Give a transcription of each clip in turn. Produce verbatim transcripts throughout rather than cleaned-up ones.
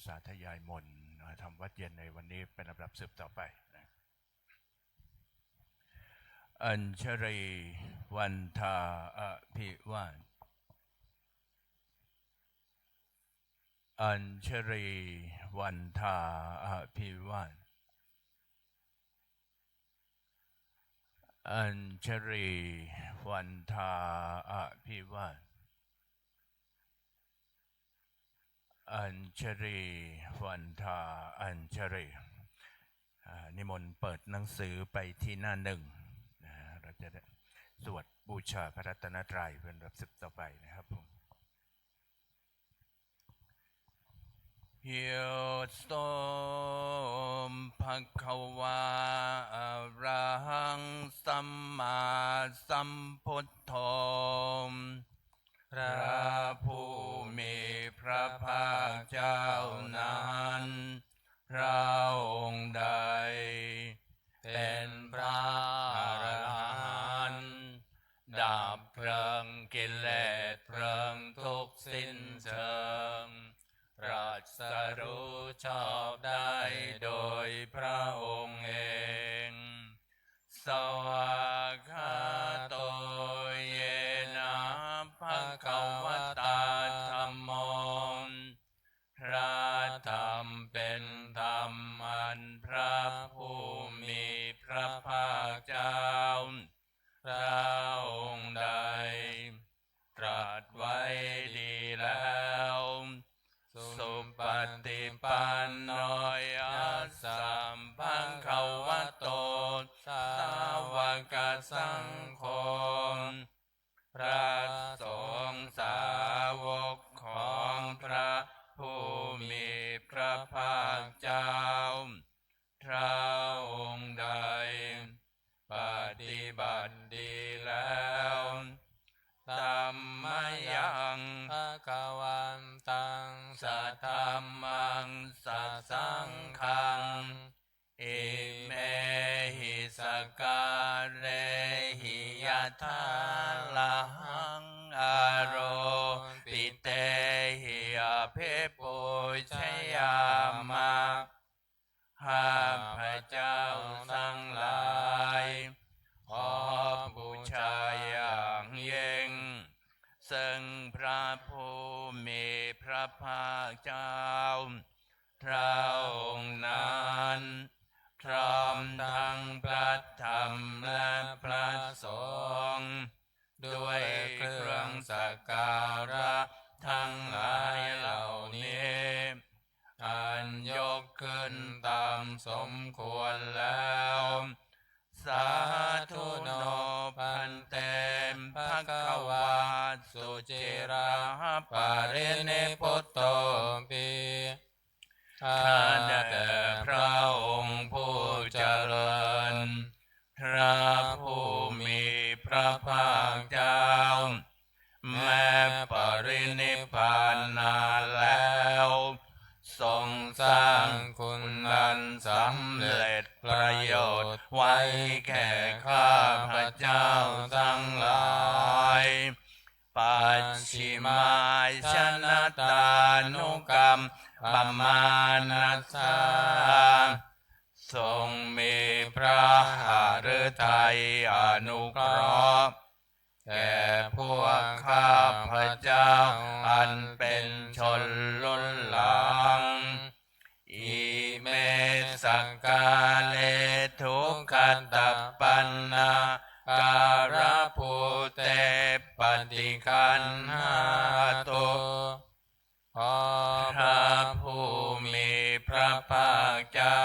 สาธยายมนต์ อ่า ทำวัตรเย็นในวันนี้เป็นลำดับสืบต่อไปนะ Añjalī vandā abhivā- Añjalī vandā abhivā- Añjalī vandā abhivā- Añjalī vandā añjalī. อ่า นิมนต์เปิดหนังสือไปที่หน้าหนึ่งนะ เราจะได้สวดบูชาพระรัตนตรัยเป็นลำดับสืบต่อไปนะครับผม Yo so bhagavā arahaṃ sammāsambuddho พระผู้มีพระภาคเจ้านั้น พระองค์ใด เป็นพระอรหันต์ ดับเพลิงกิเลสเพลิงทุกข์สิ้นเชิง ตรัสรู้ชอบได้โดยพระองค์เอง Svākkhāto yena bhagavatā dhammo พระธรรมเป็นธรรมอันพระผู้มีพระภาคเจ้า พระองค์ใด ตรัสไว้ดีแล้ว Supaṭipanno yassa bhagavato sāvakasaṅgho พระสงฆ์สาวกของพระผู้มีพระภาคเจ้า พระองค์ใด ปฏิบัติดีแล้ว Tammayaṃ bhagavantaṃ sadhammaṃ sasaṅghaṃ imehi sakkārehi yathārahaṃ āropitehi abhipūjayāma. ข้าพเจ้าทั้งหลาย ขอบูชาอย่างยิ่ง ซึ่งพระผู้มีพระภาคเจ้า พระองค์นั้น พร้อมทั้งพระธรรมและพระสงฆ์ ด้วยเครื่องสักการะทั้งหลายเหล่านี้ อันยกขึ้นตามสมควรแล้ว Sādhu no bhante bhagavā suciraparinibbuttopi. ข้าแต่พระองค์ผู้เจริญ พระผู้มีพระภาคเจ้า แม้ปรินิพพานนานแล้ว ทรงสร้างคุณอันสำเร็จประโยชน์ไว้แก่ข้าพเจ้าทั้งหลาย Pacchimājanatānukampamānassa ทรงมีพระหฤทัยอนุเคราะห์ แก่พวกข้าพเจ้าอันเป็นชนรุ่นหลัง Ime sakkāre duggatapaṇṇākārabhūte paṭiggaṇhātu. ขอพระผู้มีพระภาคเจ้า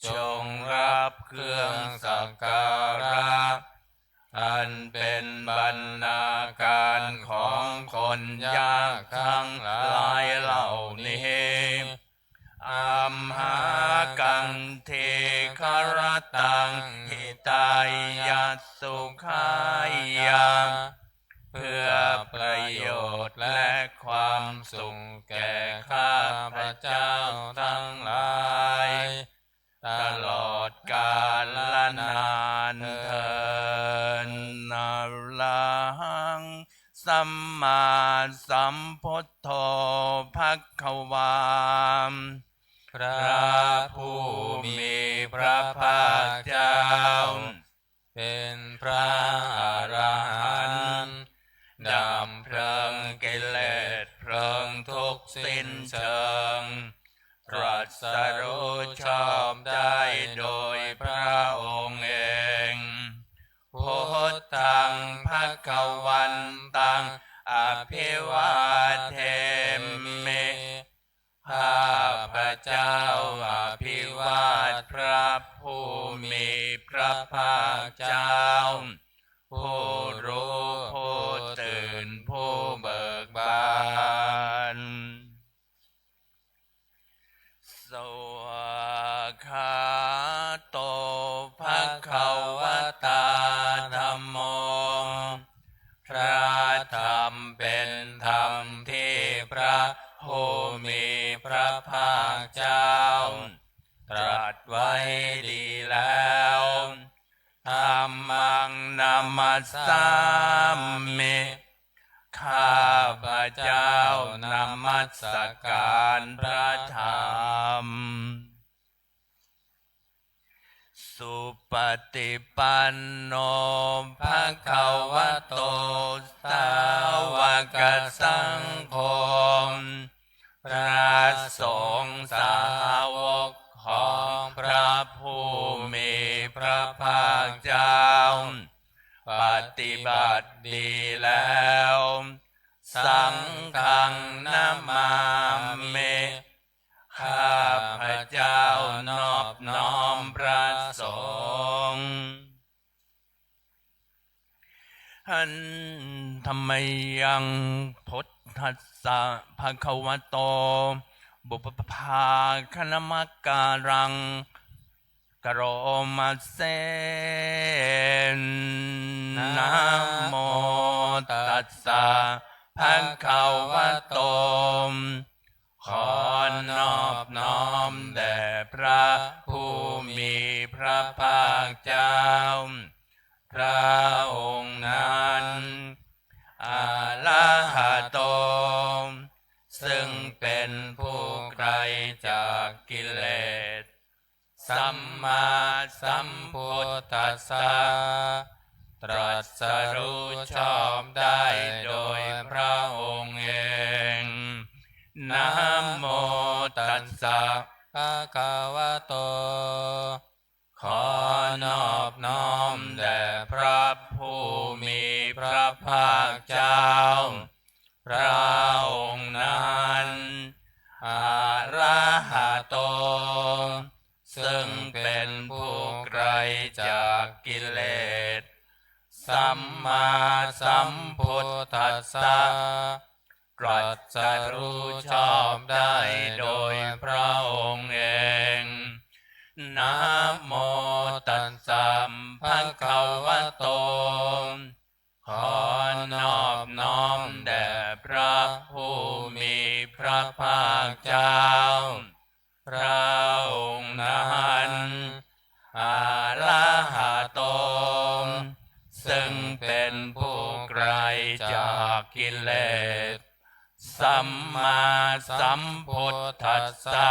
จงรับเครื่องสักการะ อันเป็นบรรณาการของคนยากทั้งหลายเหล่านี้ Amhākaṃ dīgharattaṃ hitāya sukhāya เพื่อประโยชน์และความสุขแก่ข้าพเจ้าทั้งหลาย ตลอดกาลนานเทอญ Arahaṃ sammāsambuddho bhagavā. พระผู้มีพระภาคเจ้า เป็นพระอรหันต์ ดับเพลิงกิเลสเพลิงทุกข์สิ้นเชิง ตรัสรู้ชอบได้โดยพระองค์เอง Buddhaṃ bhagavantaṃ abhivādemi. ข้าพเจ้าอภิวาทพระผู้มีพระภาคเจ้า ผู้รู้ผู้ตื่นผู้เบิกบาน Svākkhāto bhagavatā dhammo. พระธรรมเป็นธรรมที่พระผู้มีพระภาคเจ้า ตรัสไว้ดีแล้ว Dhammaṃ namassāmi. ข้าพเจ้านมัสการพระธรรม Supaṭipanno bhagavato sāvakasaṅgho. พระสงฆ์สาวกของพระผู้มีพระภาคเจ้า ปฏิบัติดีแล้ว Saṅghaṃ namāmi. ข้าพเจ้านอบน้อมพระสงฆ์ Handa mayaṃ buddhassa bhagavato pubbabhāganamakāraṃ karoma se. Namo tassa bhagavato. ขอนอบน้อมแด่พระผู้มีพระภาคเจ้า พระองค์นั้น arahato ซึ่งเป็นผู้ไกลจากกิเลส sammāsambuddhassa ตรัสรู้ชอบได้โดยพระองค์เอง Namo tassa bhagavato. ขอนอบน้อมแด่พระผู้มีพระภาคเจ้า พระองค์นั้น arahato ซึ่งเป็นผู้ไกลจากกิเลส sammāsambuddhassa ตรัสรู้ชอบได้โดยพระองค์เอง Namo tassa bhagavato. ขอนอบน้อมแด่พระผู้มีพระภาคเจ้า พระองค์นั้น arahato ซึ่งเป็นผู้ไกลจากกิเลส sammāsambuddhassa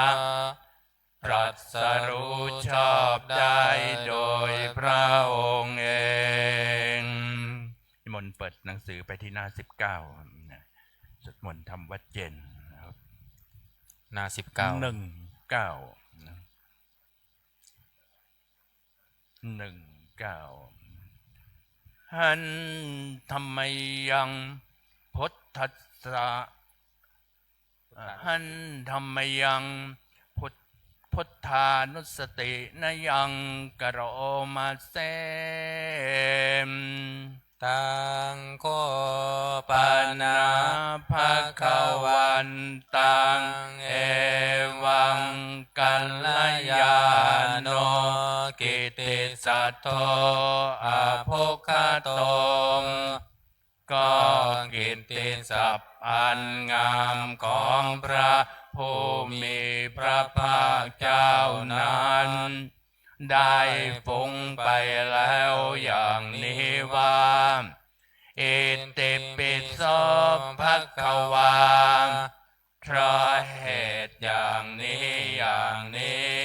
ตรัสรู้ชอบได้โดยพระองค์เอง นิมนต์เปิดหนังสือไปที่หน้าสิบเก้า นะ สวดมนต์ทำวัดเย็นนะครับ หน้าสิบเก้า หนึ่งเก้า นะ หนึ่งเก้า Handa mayaṃ buddhassa. Handa mayaṃ bud-, buddhānussatinayaṃ karoma se. Taṃ kho pana bhagavantaṃ evaṃ kalyāṇo kittisaddo abbhuggato. ก็กิตติศัพท์อันงามของพระผู้มีพระภาคเจ้านั้น ได้ฟุ้งไปแล้วอย่างนี้ว่า Itipi so bhagavā เพราะเหตุอย่างนี้อย่างนี้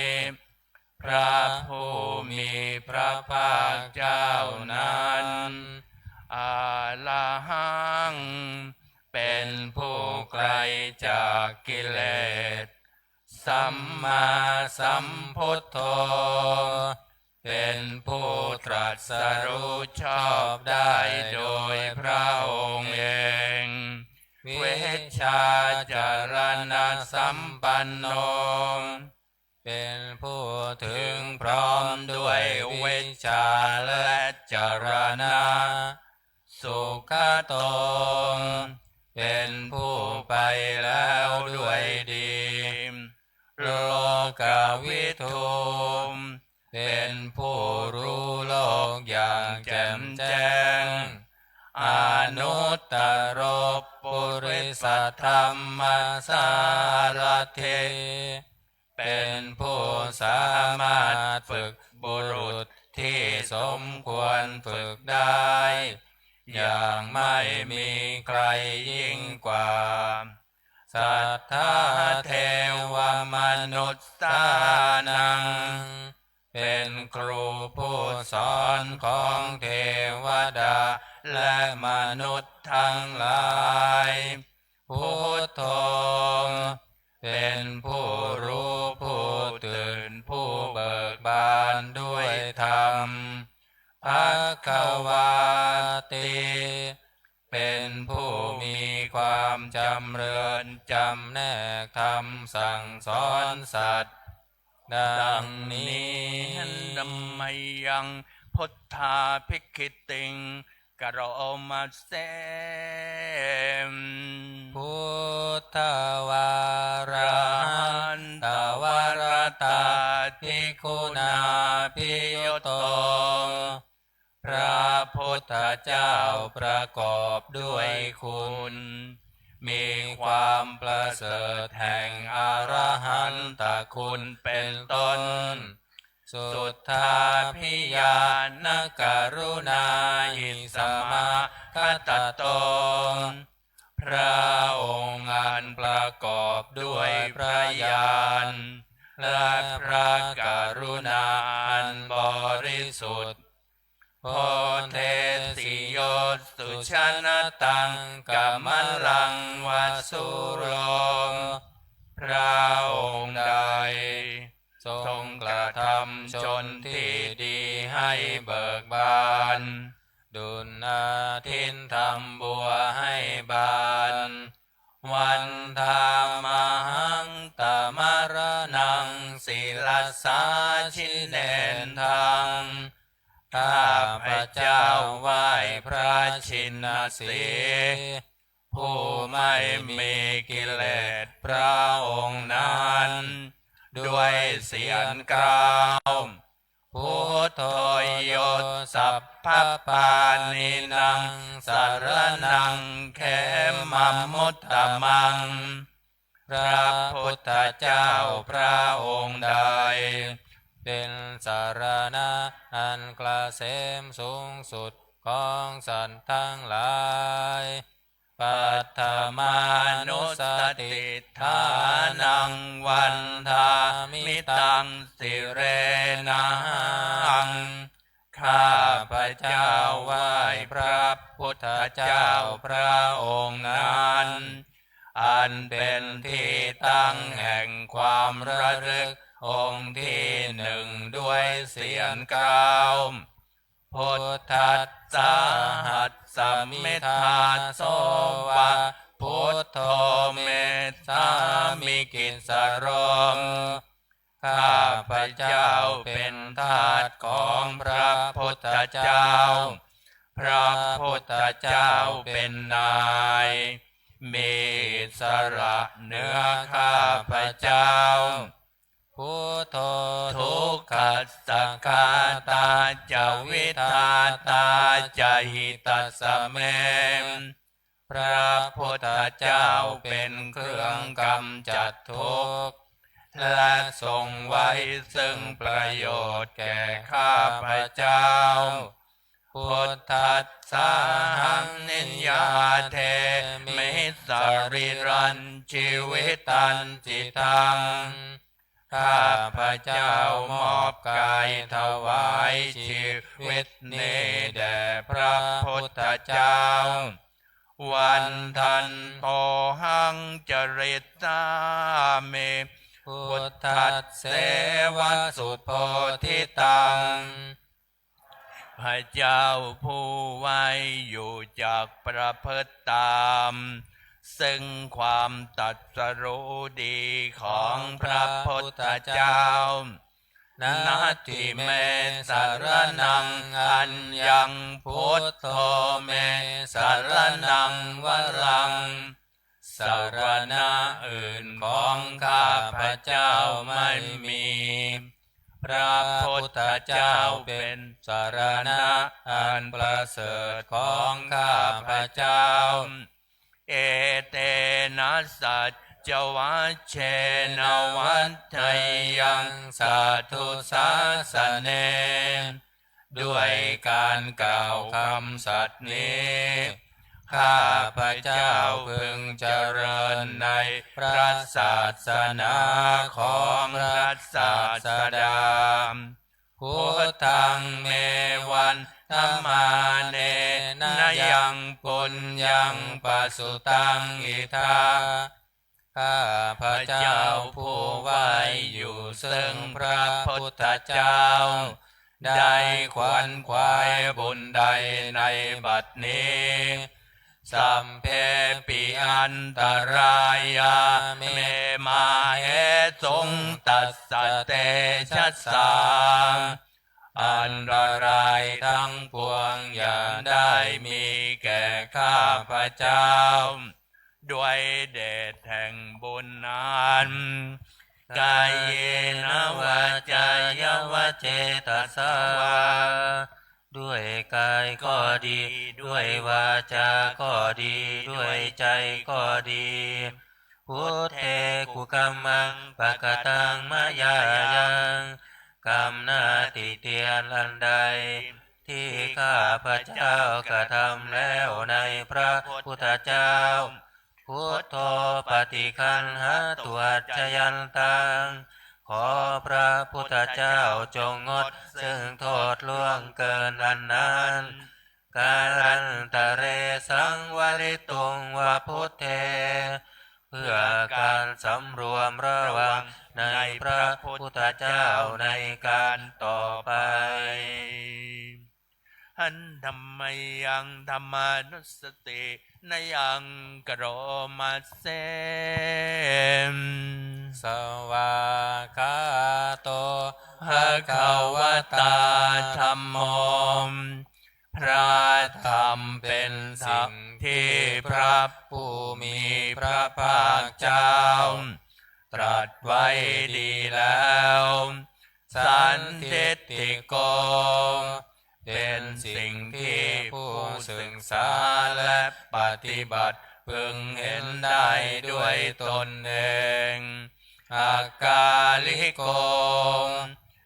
พระผู้มีพระภาคเจ้านั้น arahaṃ เป็นผู้ไกลจากกิเลส sammāsambuddho เป็นผู้ตรัสรู้ชอบได้โดยพระองค์เอง vijjācaraṇasampanno เป็นผู้ถึงพร้อมด้วยวิชชาและจรณะ sugato เป็นผู้ไปแล้วด้วยดี lokavidū เป็นผู้รู้โลกอย่างแจ่มแจ้ง anuttaro purisadammasārathi เป็นผู้สามารถฝึกบุรุษที่สมควรฝึกได้ อย่างไม่มีใครยิ่งกว่า satthā devamanussānaṃ เป็นครูผู้สอนของเทวดาและมนุษย์ทั้งหลาย buddho เป็นผู้รู้ผู้ตื่นผู้เบิกบานด้วยธรรม bhagavāti เป็นผู้มีความจำเริญจำแนกธรรมสั่งสอนสัตว์ ดังนี้ mayaṃ buddhābhigītiṃ karoma se buddhavārahantavaratādiguṇābhiyutto พระพุทธเจ้าประกอบด้วยคุณ มีความประเสริฐแห่งอรหันตคุณเป็นต้น suddhābhiñāṇakaruṇāhi samāgatatto พระองค์อันประกอบด้วยพระญาณ และพระกรุณาอันบริสุทธิ์ bodhesi yo sujanataṃ kamalaṃva sūro พระองค์ใดทรงกระทำชนที่ดีให้เบิกบาน ดุจอาทิตย์ทำบัวให้บาน vandāmahaṃ tamaraṇaṃ sirasā jinendaṃ ข้าพเจ้าไหว้พระชินสีห์ ผู้ไม่มีกิเลสพระองค์นั้น ด้วยเสียงกล้าว buddho yo sabbapāṇīnaṃ saraṇaṃ khemamuttamaṃ พระพุทธเจ้าพระองค์ใด เป็นสรณะอันเกษมสูงสุดของสัตว์ทั้งหลาย paṭhamānussatiṭṭhānaṃ vandāmi taṃ sirenahaṃ ข้าพเจ้าไหว้พระพุทธเจ้าพระองค์นั้น อันเป็นที่ตั้งแห่งความระลึกองค์ที่หนึ่งด้วยเสียงกล้าว buddhassāhasmi dāso va buddho me sāmikissaro ข้าพเจ้าเป็นทาสของพระพุทธเจ้า พระพุทธเจ้าเป็นนาย มีอิสระเหนือข้าพเจ้า buddho dukkhassa ghātā ca vidhātā ca hitassa me พระพุทธเจ้าเป็นเครื่องกำจัดทุกข์ และทรงไว้ซึ่งประโยชน์แก่ข้าพเจ้า Buddhassāhaṃ niyyādemi sarīrañjīvitañcidaṃ. ข้าพเจ้ามอบกายถวายชีวิตนี้แด่พระพุทธเจ้า Vandantohaṃ carissāmi buddhasseva subodhitaṃ. ข้าพเจ้าผู้ไหว้อยู่จักประพฤติตาม ซึ่งความตรัสรู้ดีของพระพุทธเจ้า Natthi me saraṇaṃ aññaṃ, buddho me saraṇaṃ varaṃ. สรณะอื่นของข้าพเจ้าไม่มี พระพุทธเจ้าเป็นสรณะอันประเสริฐของข้าพเจ้า Etena saccavajjena vaḍḍheyyaṃ satthu sāsane. ด้วยการกล่าวคำสัตย์นี้ ข้าพเจ้าพึงเจริญในพระศาสนาของพระศาสดา Buddhaṃ me vandamānena yaṃ puññaṃ pasutaṃ idha. ข้าพเจ้าผู้ไหว้อยู่ซึ่งพระพุทธเจ้า ได้ขวนขวายบุญใดในบัดนี้ Sabbepi antarāyā me māhesuṃ tassa tejasā. อันตรายทั้งปวงอย่าได้มีแก่ข้าพเจ้า ด้วยเดชแห่งบุญนั้น Kāyena vācāya va cetasā vā. ด้วยกายก็ดี ด้วยวาจาก็ดี ด้วยใจก็ดี Buddhe kukammaṃ pakataṃ mayā yaṃ. กรรมหน้าติเตียนอันใด ที่ข้าพเจ้ากระทำแล้วในพระพุทธเจ้า Buddho paṭiggaṇhatu accayantaṃ. ขอพระพุทธเจ้าจงงดซึ่งโทษล่วงเกินอันนั้น Kālantare saṃvarituṃ va buddhe. เพื่อการสำรวมระวังในพระพุทธเจ้าในการต่อไป Handa mayaṃ dhammānussatinayaṃ karoma se. Svākkhāto bhagavatā dhammo. พระธรรมเป็นสิ่งที่พระผู้มีพระภาคเจ้า ตรัสไว้ดีแล้ว Sandiṭṭhiko. เป็นสิ่งที่ผู้ศึกษาและปฏิบัติพึงเห็นได้ด้วยตนเอง Akāliko.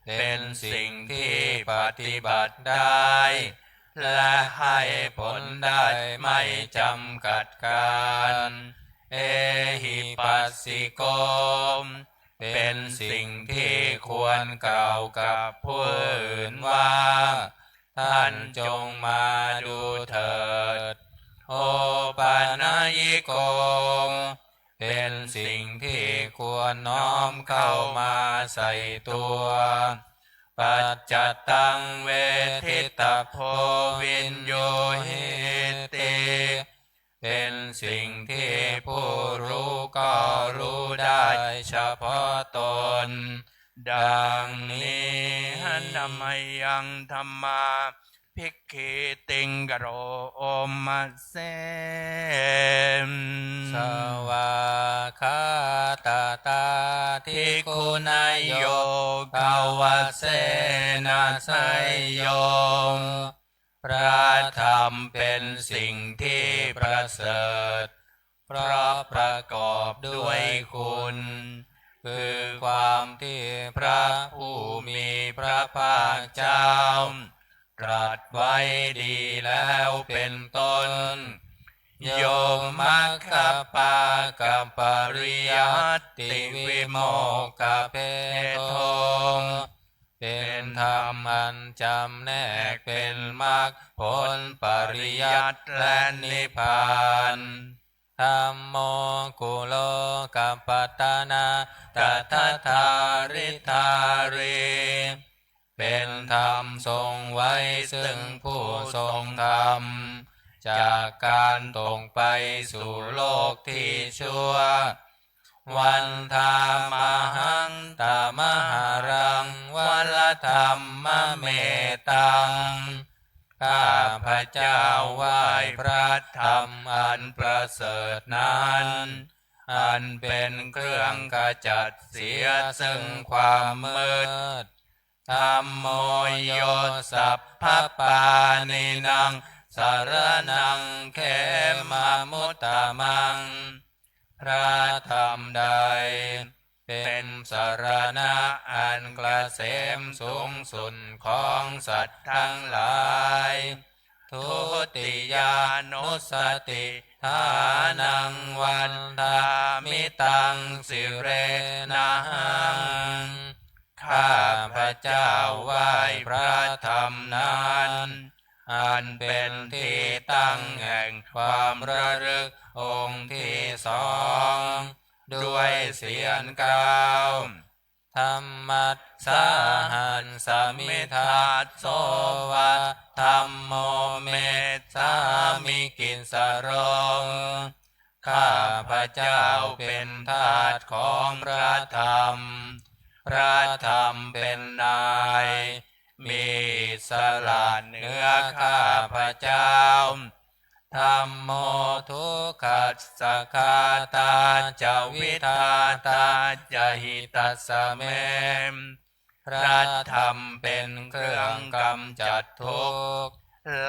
เป็นสิ่งที่ปฏิบัติได้ และให้ผลได้ไม่จำกัดกาล Ehipassiko. เป็นสิ่งที่ควรกล่าวกับผู้อื่นว่า ท่านจงมาดูเถิด Opanayiko. เป็นสิ่งที่ควรน้อมเข้ามาใส่ตัว Paccattaṃ veditabbo viññūhīti. เป็นสิ่งที่ผู้รู้ก็รู้ได้เฉพาะตน ดังนี้ Handa mayaṃ dhammābhigītiṃ karoma se. Svākkhātatādiyogavasena seyyo. พระธรรมเป็นสิ่งที่ประเสริฐ เพราะประกอบด้วยคุณ คือความที่พระผู้มีพระภาคเจ้า ตรัสไว้ดีแล้วเป็นต้น Yo maggapākapariyattivimokkhabhedo เป็นธรรมอันจำแนกเป็นมรรคผลปริยัติและนิพพาน Dhammo kulokapattanā tadadhāridhārī เป็นธรรมทรงไว้ซึ่งผู้ทรงธรรม จากการตกไปสู่โลกที่ชั่ว Vandāmahaṃ tamaharaṃ varadhammametaṃ ข้าพเจ้าไหว้พระธรรมอันประเสริฐนั้น อันเป็นเครื่องขจัดเสียซึ่งความมืด Dhammo yo sabbapāṇīnaṃ saraṇaṃ khemamuttamaṃ พระธรรมใด เป็นสรณะอันเกษมสูงสุดของสัตว์ทั้งหลาย Dutiyānussatiṭṭhānaṃ vandāmi taṃ sirenahaṃ ข้าพเจ้าไหว้พระธรรมนั้น อันเป็นที่ตั้งแห่งความระลึกองค์ที่สอง ด้วยเสียงกล่าว Dhammassāhasmi dasso va dhammo me sāmikissaro ข้าพเจ้าเป็นทาสของพระธรรม พระธรรมเป็นนาย มีอิสระเหนือข้าพเจ้า Dhammo dukkhassa ghātā ca vidhātā ca hitassa me พระธรรมเป็นเครื่องกำจัดทุกข์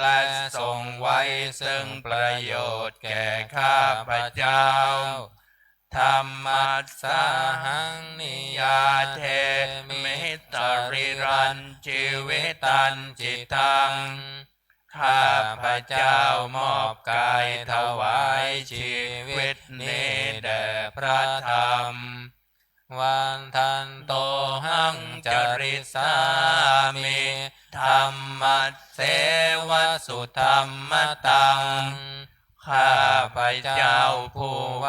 และทรงไว้ซึ่งประโยชน์แก่ข้าพเจ้า Dhammassāhaṃ niyyādemi sarīrañjīvitañcidaṃ ข้าพเจ้ามอบกายถวายชีวิตนี้แด่พระธรรม Vandantohaṃ carissāmi dhammasseva sudhammataṃ ข้าพเจ้าผู้ไหว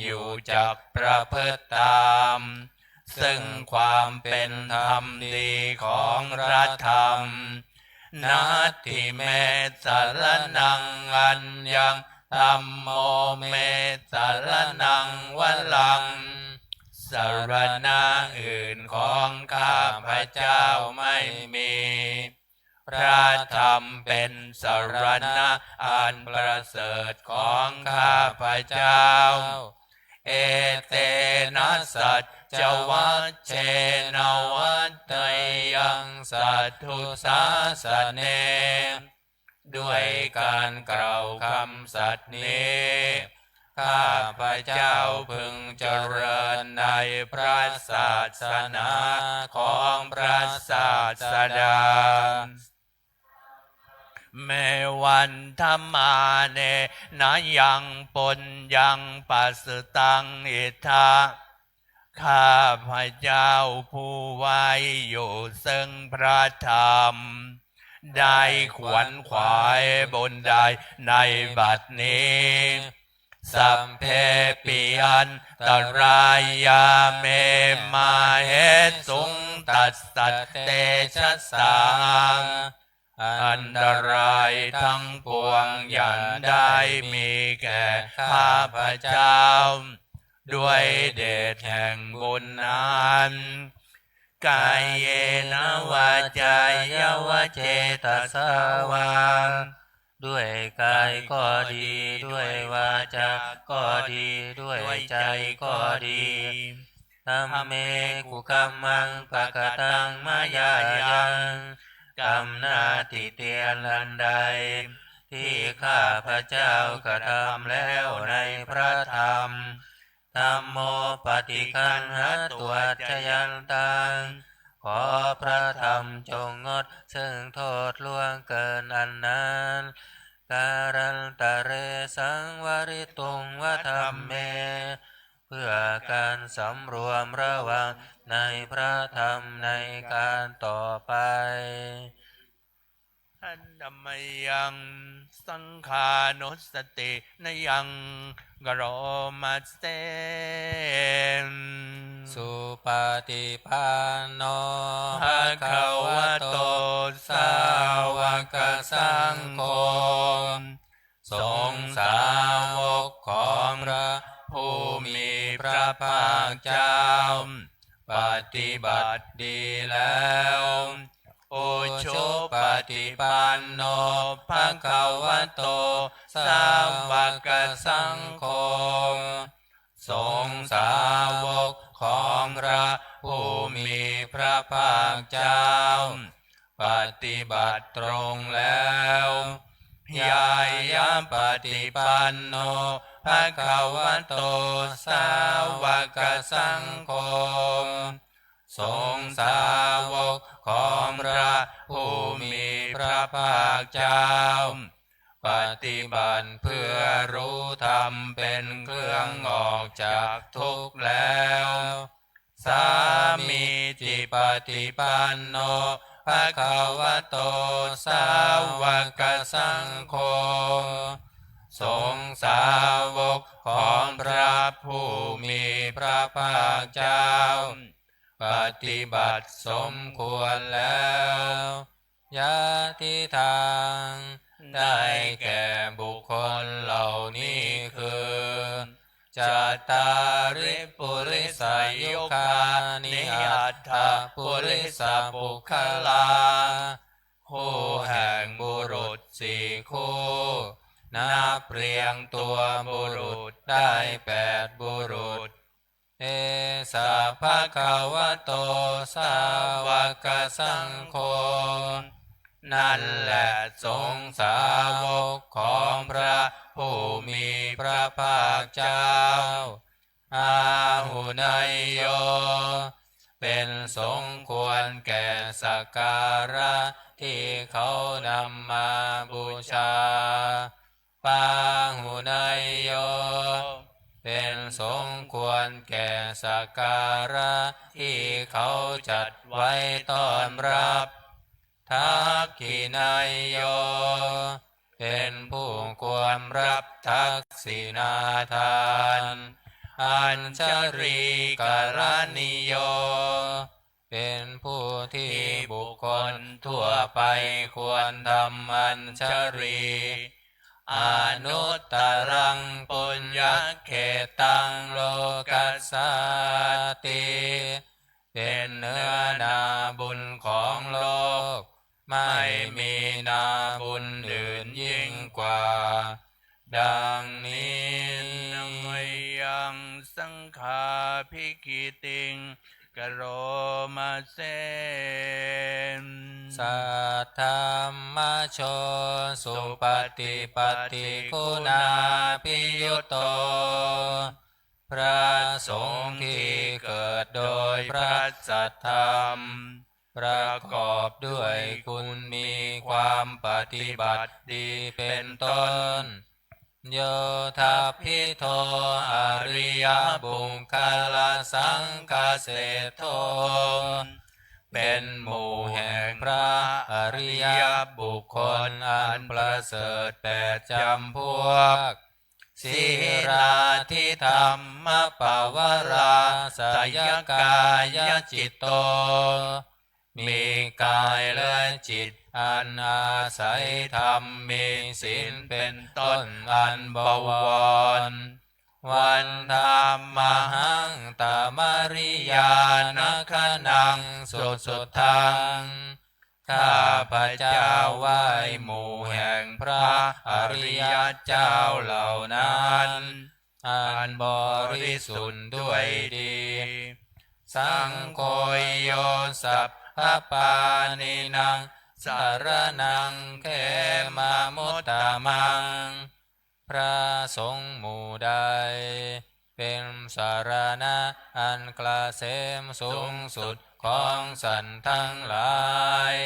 อยู่จักประพฤติตาม ซึ่งความเป็นธรรมดีของพระธรรม Natthi me saraṇaṃ aññaṃ dhammo me saraṇaṃ varaṃ สรณะอื่นของข้าพเจ้าไม่มี พระธรรมเป็นสรณะอันประเสริฐของข้าพเจ้า Etena saccavajjena vaḍḍheyyaṃ satthusāsane ด้วยการกล่าวคำสัตย์นี้ ข้าพเจ้าพึงเจริญในพระศาสนาของพระศาสดา Me vandamānena yaṃ puññaṃ pasutaṃ idha ข้าพเจ้าผู้ไหว้อยู่ซึ่งพระธรรม ได้ขวนขวายบุญใดในบัดนี้ Sabbepi antarāyā me māhesuṃ tassa tejasā อันตรายทั้งปวงอย่าได้มีแก่ข้าพเจ้า ด้วยเดชแห่งบุญนั้น Kāyena vācāya va cetasā vā ด้วยกายก็ดี ด้วยวาจาก็ดี ด้วยใจก็ดี Dhamme kukammaṃ pakataṃ mayā yaṃ กรรมหน้าติเตียนอันใด ที่ข้าพเจ้ากระทำแล้วในพระธรรม Dhammo paṭiggaṇhatu accayantaṃ ขอพระธรรมจงงดซึ่งโทษล่วงเกินอันนั้น Kālantare saṃvarituṃ va dhamme เพื่อการสำรวมระวังในพระธรรมในการต่อไป Handa mayaṃ saṅghānussatinayaṃ karoma se. Supaṭipanno bhagavato sāvakasaṅgho. สงฆ์สาวกของพระผู้มีพระภาคเจ้า ปฏิบัติดีแล้ว Ujupaṭipanno bhagavato sāvakasaṅgho. สงฆ์สาวกของพระผู้มีพระภาคเจ้า ปฏิบัติตรงแล้ว Ñāyapaṭipanno bhagavato sāvakasaṅgho. สงฆ์สาวกของพระผู้มีพระภาคเจ้า ปฏิบัติเพื่อรู้ธรรมเป็นเครื่องออกจากทุกข์แล้ว Sāmīcipaṭipanno bhagavato sāvakasaṅgho. สงฆ์สาวกของพระผู้มีพระภาคเจ้า ปฏิบัติสมควรแล้ว Yadidaṃ ได้แก่บุคคลเหล่านี้คือ Cattāri purisayugāni aṭṭha purisapuggalā. คู่แห่งบุรุษสี่คู่ นับเรียงตัวบุรุษได้แปดบุรุษ Esa bhagavato sāvakasaṅgho. นั่นแหละสงฆ์สาวกของพระผู้มีพระภาคเจ้า Āhuneyyo เป็นสมควรแก่สักการะที่เขานำมาบูชา Pāhuneyyo เป็นสมควรแก่สักการะที่เขาจัดไว้ต้อนรับ Dakkhiṇeyyo เป็นผู้ควรรับทักษิณาทาน Añjalikaraṇīyo เป็นผู้ที่บุคคลทั่วไปควรทำอัญชลี Anuttaraṃ puññakkhettaṃ lokassāti. เป็นเนื้อนาบุญของโลก ไม่มีนาบุญอื่นยิ่งกว่า ดังนี้ Mayaṃ saṅghābhigītiṃ karoma se. Saddhammajo supaṭipattiguṇābhiyutto. พระสงฆ์ที่เกิดโดยพระสัทธรรม ประกอบด้วยคุณมีความปฏิบัติดีเป็นต้น Yo tappito ariyapuggalāsaṅghaseṭṭho เป็นหมู่แห่งพระอริยบุคคลอันประเสริฐแปดจำพวก Sīlādidhammapavarāsayakāyacitto มีกายและจิตอันอาศัยธรรมมีศีลเป็นต้นอันบวร Vandāmahaṃ tamariyāna gaṇaṃ susuddhaṃ. ข้าพเจ้าไหว้หมู่แห่งพระอริยเจ้าเหล่านั้น อันบริสุทธิ์ด้วยดี Saṅgho yo sabbapāṇīnaṃ saraṇaṃ khemamuttamaṃ. พระสงฆ์หมู่ใด เป็นสรณะอันเกษมสูงสุดของสัตว์ทั้งหลาย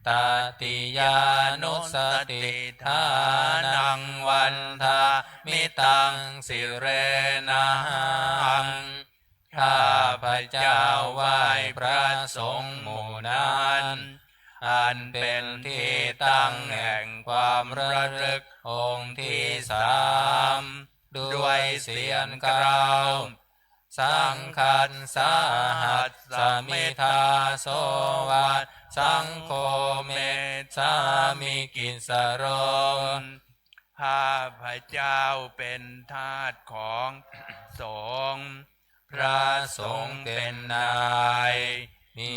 Tatiyānussatiṭṭhānaṃ vandāmi taṃ sirenahaṃ. ข้าพเจ้าไหว้พระสงฆ์หมู่นั้น อันเป็นที่ตั้งแห่งความระลึกองค์ที่สาม ด้วยเสียงกล่าว Saṅghassa ahasmi dāso va, saṅgho me sāmikissaro. ข้าพเจ้าเป็นทาสของสงฆ์ พระสงฆ์เป็นนาย มี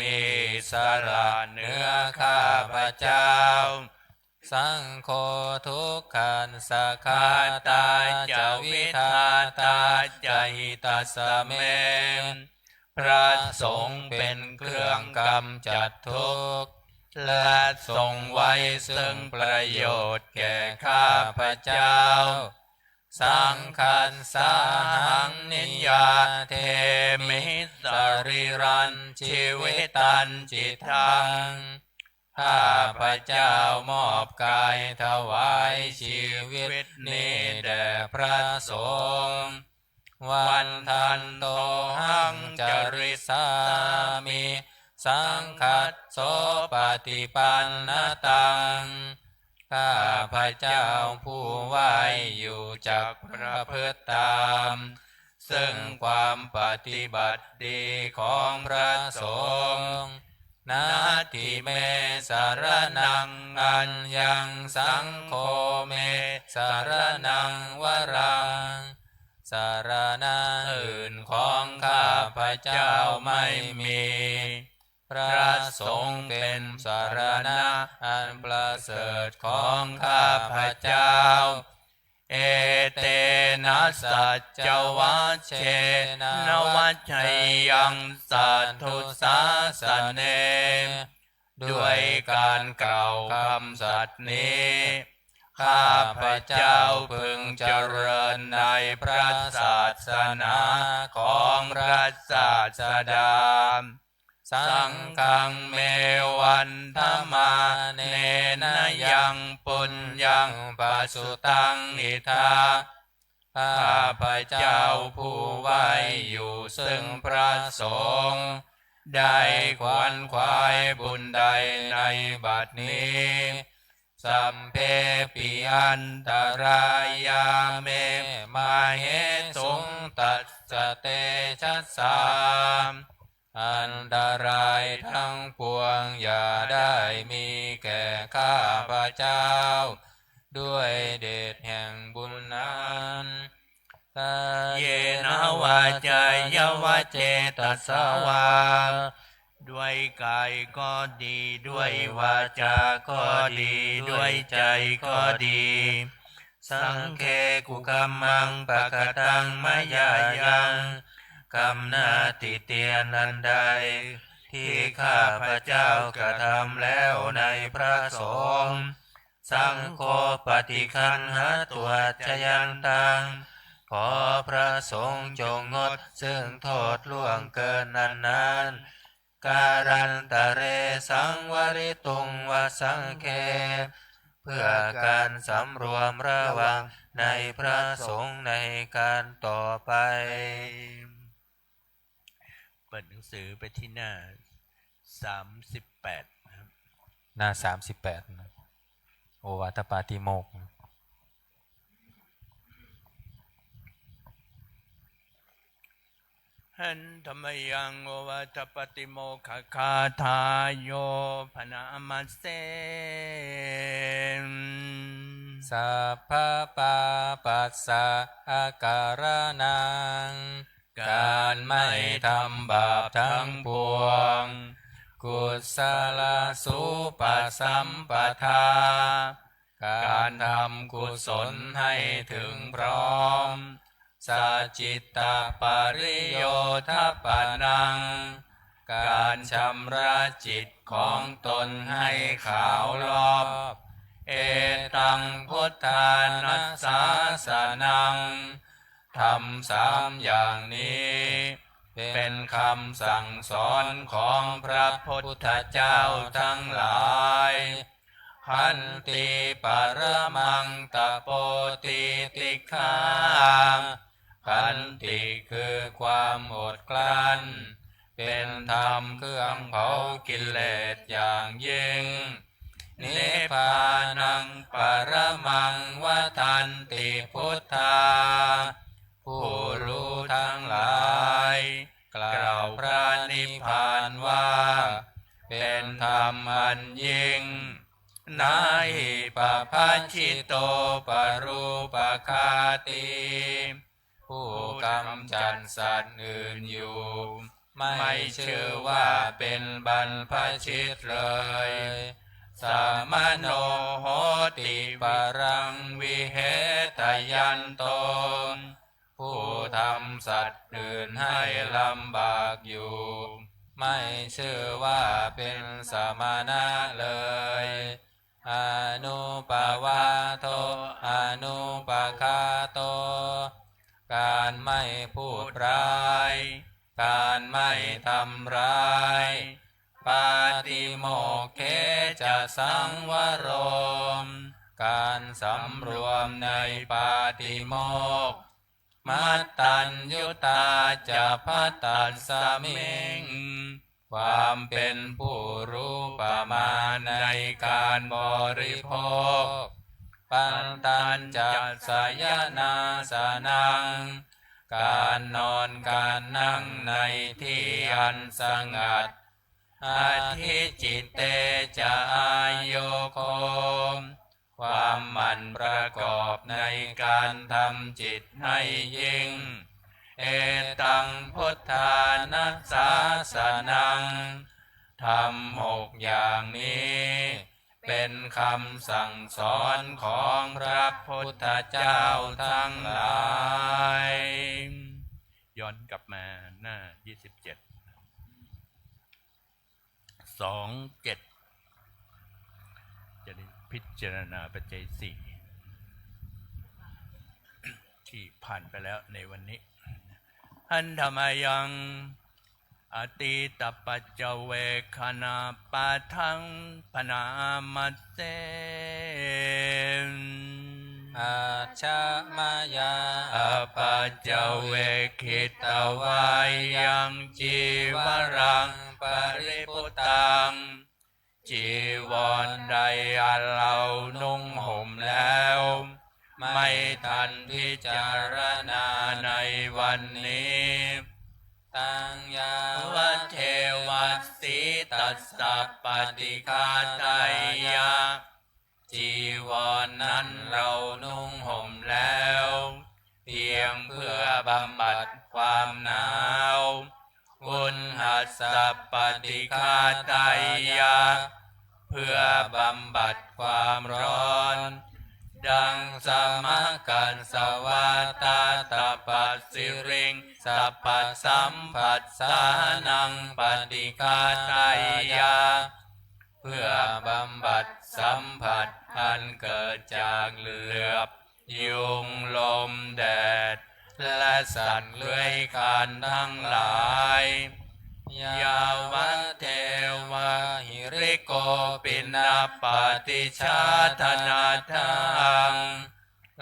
อิสระเหนือข้าพเจ้า Saṅgho dukkhassa ghātā ca vidhātā ca hitassa me. พระสงฆ์เป็นเครื่องกำจัดทุกข์ และทรงไว้ซึ่งประโยชน์แก่ข้าพเจ้า Saṅghassahaṃ niyyādemi sarīrañca jīvitañcidaṃ. ข้าพเจ้ามอบกายถวายชีวิตนี้แด่พระสงฆ์ Vandantohaṃ carissāmi saṅghassopaṭipannataṃ. ข้าพเจ้าผู้ไหว้อยู่จักประพฤติตาม ซึ่งความปฏิบัติดีของพระสงฆ์ Natthi me saraṇaṃ aññaṃ, saṅgho me saraṇaṃ varaṃ. สรณะอื่นของข้าพเจ้าไม่มี พระสงฆ์เป็นสรณะอันประเสริฐของข้าพเจ้า Etena saccavajjena vaḍḍheyyaṃ satthusāsane. ด้วยการกล่าวคำสัตย์นี้ ข้าพเจ้าพึงเจริญในพระศาสนาของพระศาสดา Saṅghaṃ me vandamānena yaṃ puññaṃ pasutaṃ idha. ข้าพเจ้าผู้ไหว้อยู่ซึ่งพระสงฆ์ ได้ขวนขวายบุญใดในบัดนี้ Sabbepi antarāyā me māhesuṃ tassa tejasā. อันตรายทั้งปวงอย่าได้มีแก่ข้าพเจ้า ด้วยเดชแห่งบุญนั้น Kāyena vācāya va cetasā vā. ด้วยกายก็ดี ด้วยวาจาก็ดี ด้วยใจก็ดี Saṅghe kukammaṃ pakataṃ mayā yaṃ. กรรมหน้าติเตียนอันใด ที่ข้าพเจ้ากระทำแล้วในพระสงฆ์ Saṅgho paṭiggaṇhatu accayantaṃ. ขอพระสงฆ์จงงดซึ่งโทษล่วงเกินอันนั้น Kālantare saṃvarituṃ va saṅghe. เพื่อการสำรวมระวังในพระสงฆ์ในการต่อไป เปิดหนังสือไปที่หน้าสามสิบแปดนะครับ หน้าสามสิบแปดนะ โอวาทปาติโมกข์ Handa mayaṃ ovātapattimokkhagāthāyo bhaṇāma se. Sabbapāpassa akaraṇaṃ. การไม่ทำบาปทั้งปวง Kusalasupasampadā. การทำกุศลให้ถึงพร้อม Sacittapariyothapanaṃ. การชำระจิตของตนให้ขาวลอก Etaṃ buddhāna sāsanaṃ. ธรรมสามอย่างนี้ เป็นคำสั่งสอนของพระพุทธเจ้าทั้งหลาย ขันติ ปรมัง ตโป ติติขา ขันติคือความอดกลั้น เป็นธรรมเครื่องเผากิเลสอย่างยิ่ง นิพพานัง ปรมัง วัดทันติ พุทธา ผู้รู้ทั้งหลาย กล่าวพระนิพพานว่า เป็นธรรมอันยิ่ง นะหิ ปภาชิโต ปรูปคาติ ผู้กำจัดสัตว์อื่นอยู่ ไม่ชื่อว่าเป็นบรรพชิตเลย สมโน โหติ ปรัง วิเหทยันโต ผู้ทำสัตว์อื่นให้ลำบากอยู่ ไม่ชื่อว่าเป็นสมณะเลย อนุปวาโท อนุปคาโต การไม่พูดร้าย การไม่ทำร้าย ปาติโมกเข จะ สังวโร การสำรวมในปาติโมกข์ มัตตัญญุตา จะ ภัตตัสสมิง ความเป็นผู้รู้ประมาณในการบริโภค ปัตตัญจะ สยนาสนัง การนอนการนั่งในที่อันสงัด อธิจิตเต จะ อายุโค ความหมั่นประกอบในการทำจิตให้ยิ่ง เอตัง พุทธานัสสาสนัง ธรรมหกอย่างนี้ เป็นคำสั่งสอนของพระพุทธเจ้าทั้งหลาย ย้อนกลับมาหน้า ยี่สิบเจ็ด สองเจ็ด จะได้พิจารณาปัจจัยสี่ ที่ผ่านไปแล้วในวันนี้ หันธมยัง อตีตปัจจเวคขณาปาทังพนามัสเส อัจฉมายา อปัจจเวกขิตวายัง จีวรัง ปริภุตัง จีวรใดอันเรานุ่งห่มแล้ว ไม่ทันพิจารณาในวันนี้ ตัง ยาวะเทวะสีตัสสะปฏิฆาตายะ จีวรนั้นเรานุ่งห่มแล้ว เพียงเพื่อบำบัดความหนาว อุณหัสสะปฏิฆาตายะ เพื่อบำบัดความร้อน ดังสมกัสสวาตาตปัสสิริง สัพพสัมผัสสานังปฏิฆาตายะ เพื่อบำบัดสัมผัสอันเกิดจากเหลือบ ยุง ลม แดด และสัตว์เลื้อยคลานทั้งหลาย ยาวะเทวะหิริโกปินปาติชาธนาทัง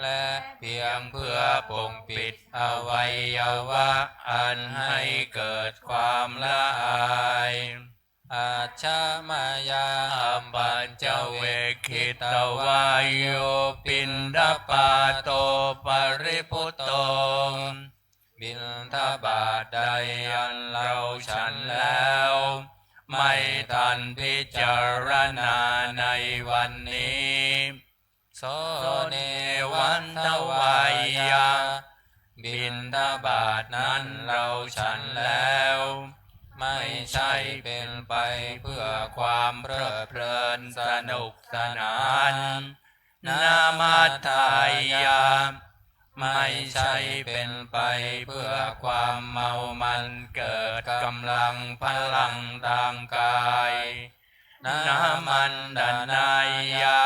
และเพียงเพื่อปกปิดอวัยวะอันให้เกิดความละอาย อัจฉมายา อปัจจเวกขิตวาโยปินดปาโตปริภุโต บิณฑบาตใดอันเราฉันแล้ว ไม่ทันพิจารณาในวันนี้ โส เนวัณฑวายะ บิณฑบาตนั้นเราฉันแล้ว ไม่ใช่เป็นไปเพื่อความเพลิดเพลินสนุกสนาน นมัฏฐายะ ไม่ใช่เป็นไปเพื่อความเมามันเกิดกำลังพลังทางกาย นมัณฑนายะ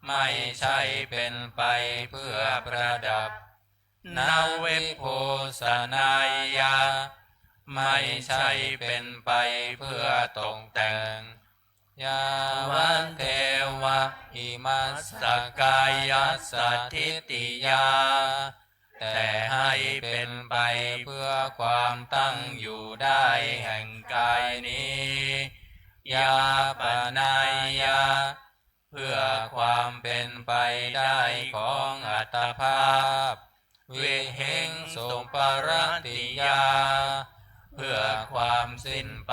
ไม่ใช่เป็นไปเพื่อประดับ na vibhūsanāya ไม่ใช่เป็นไปเพื่อตกแต่ง yāvadeva imassa kāyassa ṭhitiyā แต่ให้เป็นไปเพื่อความตั้งอยู่ได้แห่งกายนี้ yāpanāya เพื่อความเป็นไปได้ของอัตภาพ vihiṃsuparatiyā เพื่อความสิ้นไป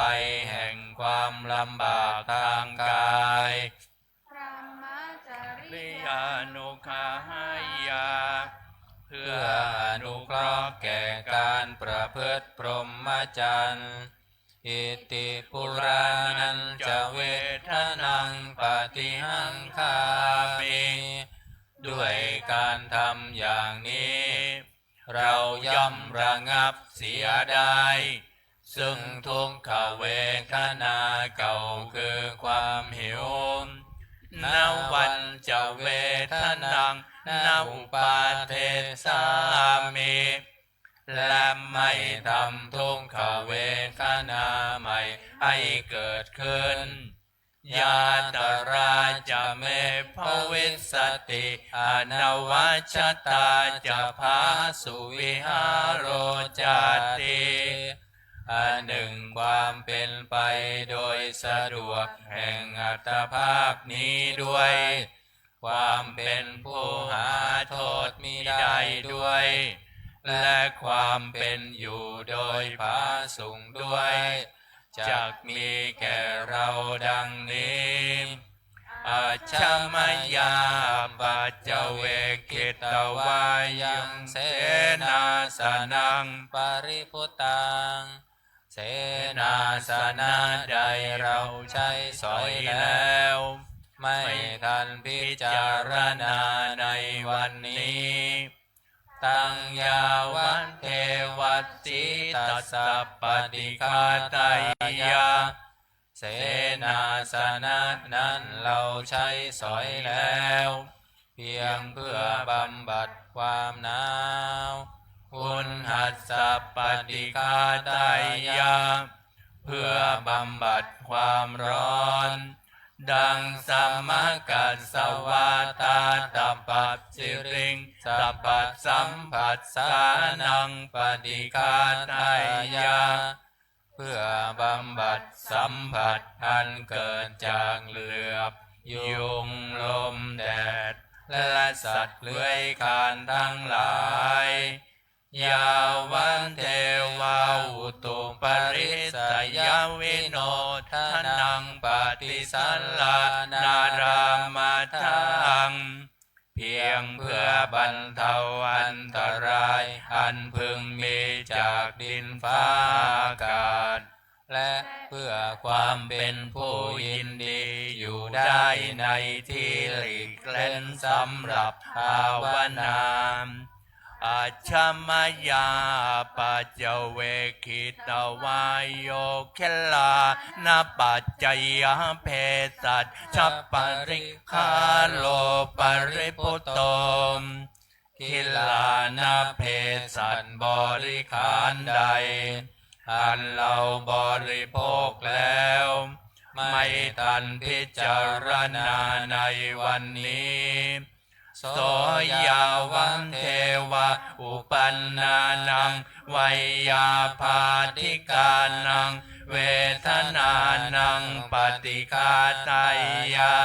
แห่งความลำบากทางกาย brahmacariyanuggahāya เพื่ออนุเคราะห์แก่การประพฤติพรหมจรรย์ Iti purāṇañca vedanaṃ paṭihaṅkhāmi ด้วยการทำอย่างนี้ เราย่อมระงับเสียได้ ซึ่งทุกขเวทนาเก่าคือความหิว navañca vedanaṃ na uppādessāmi และไม่ทำทุกขเวทนาใหม่ให้เกิดขึ้น yātrā ca me bhavissati anavajjatā ca phāsuvihāro cāti อันหนึ่งความเป็นไปโดยสะดวกแห่งอัตภาพนี้ด้วย ความเป็นผู้หาโทษมิได้ด้วย และความเป็นอยู่โดยผาสุกด้วย จักมีแก่เราดังนี้ Ajja mayā apaccavekkhitvā yaṃ senāsanaṃ paribhuttaṃ เสนาสนะใดเราใช้สอยแล้ว ไม่ทันพิจารณาในวันนี้ taṃ yāvadeva sītassa paṭighātāya เสนาสนะนั้นเราใช้สอยแล้ว เพียงเพื่อบำบัดความหนาว uṇhassa paṭighātāya เพื่อบำบัดความร้อน dasamakasavātātapasiriṃsapasamphassānaṃ paṭighātāya เพื่อบำบัดสัมผัสอันเกิดจากเหลือบ ยุง ลม แดด และสัตว์เลื้อยคลานทั้งหลาย yāvadeva utuparissayavinodanaṃ paṭisallānārāmatthaṃ เพียงเพื่อบรรเทาอันตรายอันพึงมีจากดินฟ้าอากาศ และเพื่อความเป็นผู้ยินดีอยู่ได้ในที่หลีกเล่นสำหรับภาวนา Ajja mayā apaccavekkhitvā yo gilānapaccayabhesajjaparikkhāro paribhutto กิลานะเภสัชบริขารใด อันเราบริโภคแล้ว ไม่ทันพิจารณาในวันนี้ so yāvadeva uppannānaṃ veyyābādhikānaṃ vedanānaṃ paṭighātāya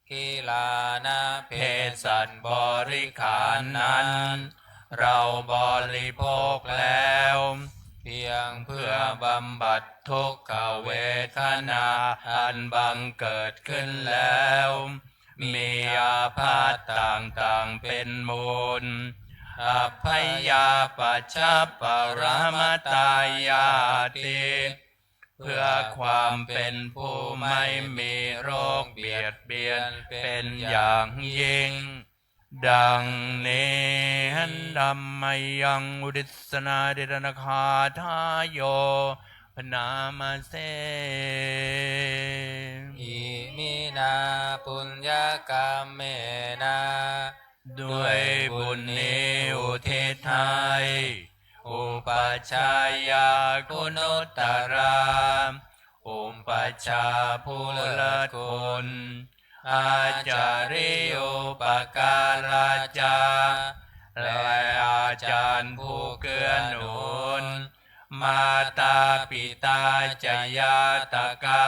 กิลานะเภสัชบริขารนั้น เราบริโภคแล้ว เพียงเพื่อบำบัดทุกขเวทนาอันบังเกิดขึ้นแล้ว มีอาพาธต่างๆเป็นมูล abyāpajjhaparamatāyāti เพื่อความเป็นผู้ไม่มีโรคเบียดเบียนเป็นอย่างยิ่ง ดังนี้ Dhammayaṃ udissanādhiṭṭhanagāthāyo bhaṇāma se. Iminā puññakammena ด้วยบุญนี้อุทิ ให้อุปัชฌายาคุณุตตรา อุปัชฌาย์ผู้เลิศคุณ อาจาริโยปการาจา และอาจารย์ผู้เกื้อหนุน มาตาปิตาจะญาตกา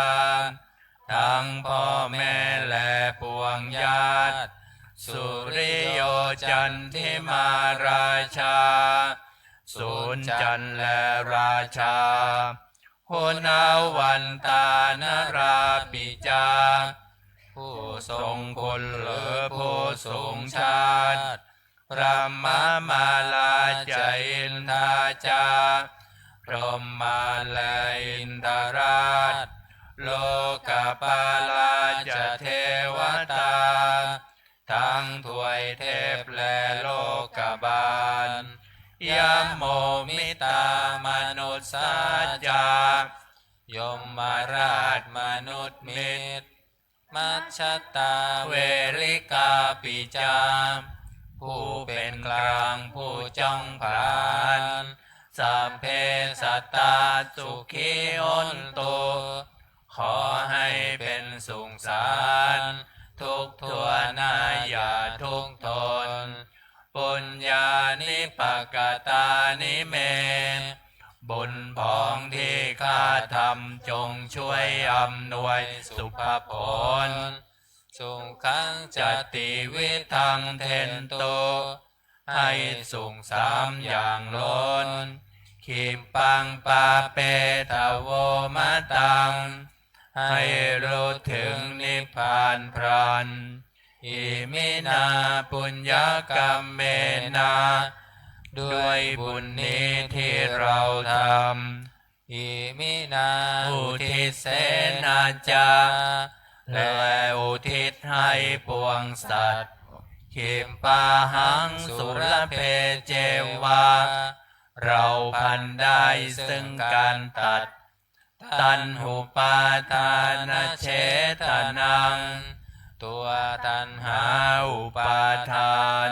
ทั้งพ่อแม่และปวงญาติ สุริโยจันทิมาราชา สุรจันทร์และราชา หุณวันตานาราปิจา ผู้ทรงคุณหรือผู้สูงชาติ พรหมมาลาจะอินทาจา พรหมาและอินทราช โลกปาลาจะเทวตา ทั้งทวยเทพและโลกบาล ยโมมิตามนุสสาจา ยมราชมนุษย์มิตร มัชชตาเวริกาปิจา ผู้เป็นกลางผู้จ้องผลาญ สัพเพสัตตาสุขีโหนตุ ขอให้เป็นสุขสันต์ทุกทั่วหน้าอย่าทุกข์ทน ปุญญานิปกตานิเม บุญผองที่ข้าทำจงช่วยอำนวยสุภผล สุขังจติวิทังเทนตุ ให้สุขสามอย่างล้น ขิปปังปาเปทโวมะตัง ให้รู้ถึงนิพพานพลัน อิมินาปุญญกรรมเมนะ ด้วยบุญนี้ที่เราทำ อิมินาอุทิเสนะจะ และอุทิศให้ปวงสัตว์ ขิปปาหังสุลเพเจวะ เราพลันได้ซึ่งการตัด ตัณหุปาทานเฉทนัง ตัวตัณหาอุปาทาน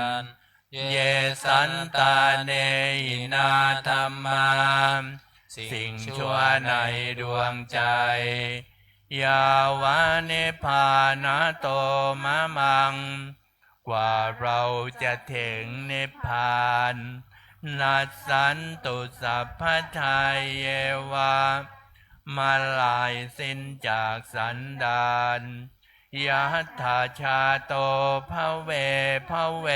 เยสันตาเนหินาธัมมา สิ่งชั่วในดวงใจ ยาวานิพพานาโตมะมัง กว่าเราจะถึงนิพพาน นัสสันตุสัพพทาเยวะ มาลายสิ้นจากสันดาน ยัตถาชาโตภเวภเว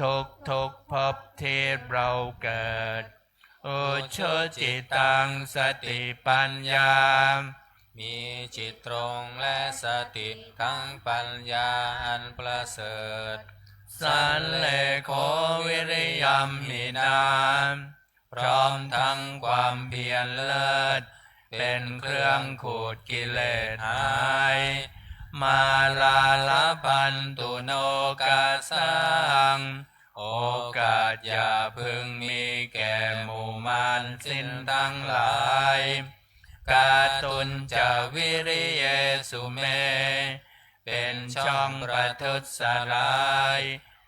ทุกทุกภพที่เราเกิด อุชุจิตังสติปัญญา มีจิตตรงและสติทั้งปัญญาอันประเสริฐ สัลเลโขวิริยัมหินา พร้อมทั้งความเพียรเลิศ เป็นเครื่องขูดกิเลสหาย มาลาลพันตุโนกาสัง โอกาสอย่าพึงมีแก่หมู่มารสิ้นทั้งหลาย กาตุญจวิริเยสุเม เป็นช่องประทุษร้าย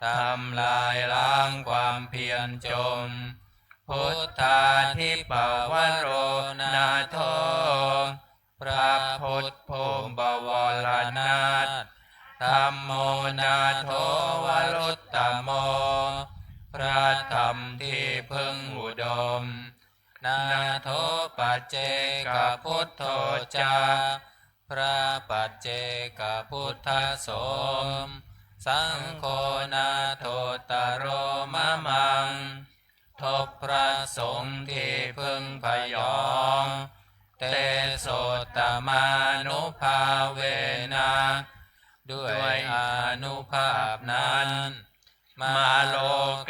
ทำลายล้างความเพียรจม พุทธาธิปวโรนาโถ พระพุทธผู้บวรนาถ ธัมโมนาโถวรุตตโม พระธรรมที่พึ่งอุดม นาโถปัจเจกพุทโธจะ พระปัจเจกพุทธสม สังโฆนาโถตโรมะมัง ทบพระสงฆ์ที่พึ่งพยอง เตโสตมานุภาเวนะ ด้วยอานุภาพนั้น มาโล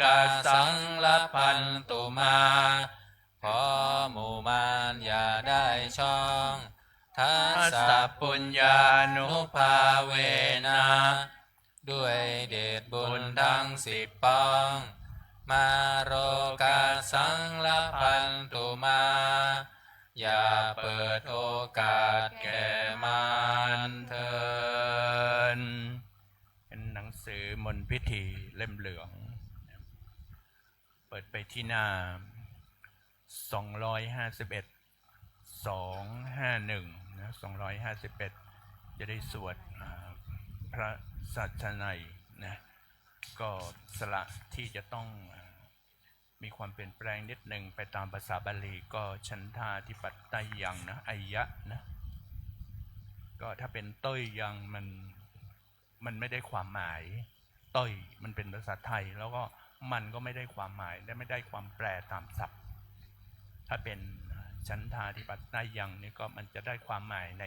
กาสังลพันตุมา ขอหมู่มารอย่าได้ช่อง ทัสสะปุญญานุภาเวนะ ด้วยเดชบุญทั้งสิบป้อง มาโลกาสังลพันตุมา อย่าเปิดโอกาสแก่มารเถิด เป็นหนังสือมนต์พิธีเล่มเหลือง เปิดไปที่หน้า สองร้อยห้าสิบเอ็ด สองห้าหนึ่ง นะ สองร้อยห้าสิบเอ็ด จะได้สวด อ่า พระสัชนัยนะ ก็สระที่จะต้อง อ่า มีความเปลี่ยนแปลงนิดหนึ่งไปตามภาษาบาลี ก็ chantādhipattayaṃ นะ อายะนะ ก็ถ้าเป็น เตยยัง มัน มันไม่ได้ความหมาย เตย มันเป็นภาษาไทย แล้วก็มันก็ไม่ได้ความหมาย และไม่ได้ความแปลตามศัพท์ ถ้าเป็น chantādhipattayaṃ นี่ก็มันจะได้ความหมายใน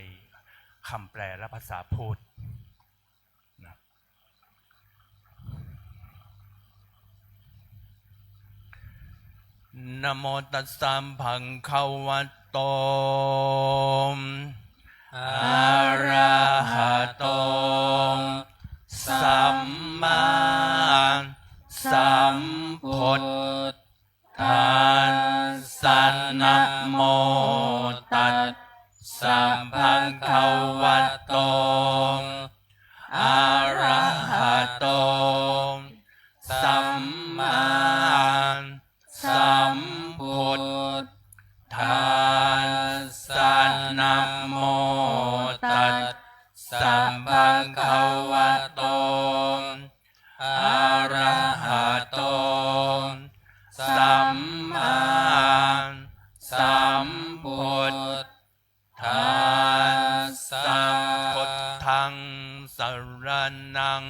คำแปลและภาษาพูดนะ Namo tassa bhagavato arahato sammāsambuddhassa. Namo tassa bhagavato arahato sammāsambuddhassa. Namo tassa bhagavato arahato sammāsambuddhassa. Buddhaṃ saraṇaṃ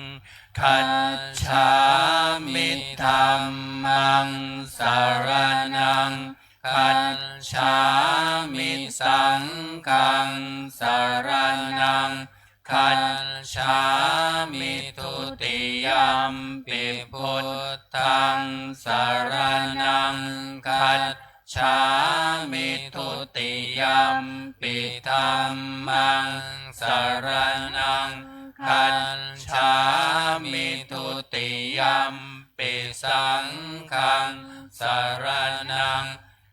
gacchāmi. Dhammaṃ saraṇaṃ gacchāmi. Saṅghaṃ saraṇaṃ gacchāmi. Dutiyampi buddhaṃ saraṇaṃ gacchāmi. Dutiyampi dhammaṃ saraṇaṃ gacchāmi. Dutiyampi saṅghaṃ saraṇaṃ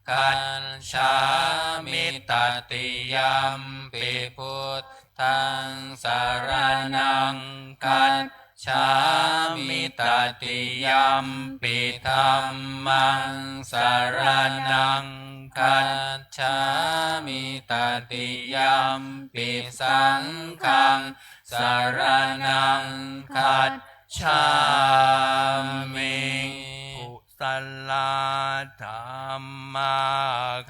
gacchāmi. Tatiyampi buddhaṃ saraṇaṃ gacchāmi. Tatiyampi dhammaṃ saraṇaṃ gacchāmi. Tatiyampi saṅghaṃ saraṇaṃ gacchāmi. Kusalā dhammā,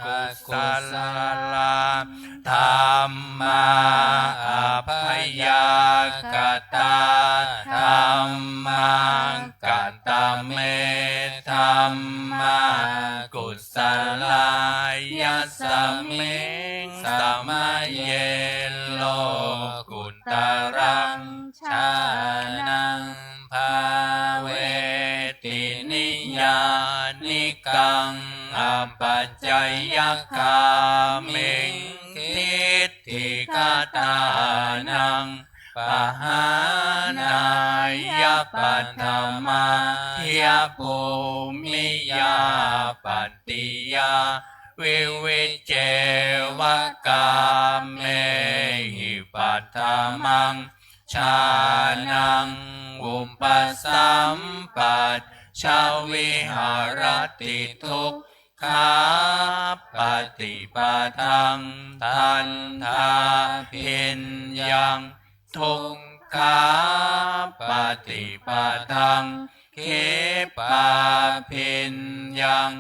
kusalā dhammā, abyākatā dhammā. Katame dhammā kusalā? Yasmiṃ samaye lokuttaraṃ jhānaṃ bhāveti niyyānikaṃ apacayagāmiṃ diṭṭhigatānaṃ pahānāya paṭhamabhiyāpajjhāyā pattiyā vivicceva kāmehi paṭhamaṃ jhānaṃ upasampajja viharati dukkhāpaṭipadaṃ dandhābhiññaṃ dukkhāpaṭipadaṃ khippābhiññaṃ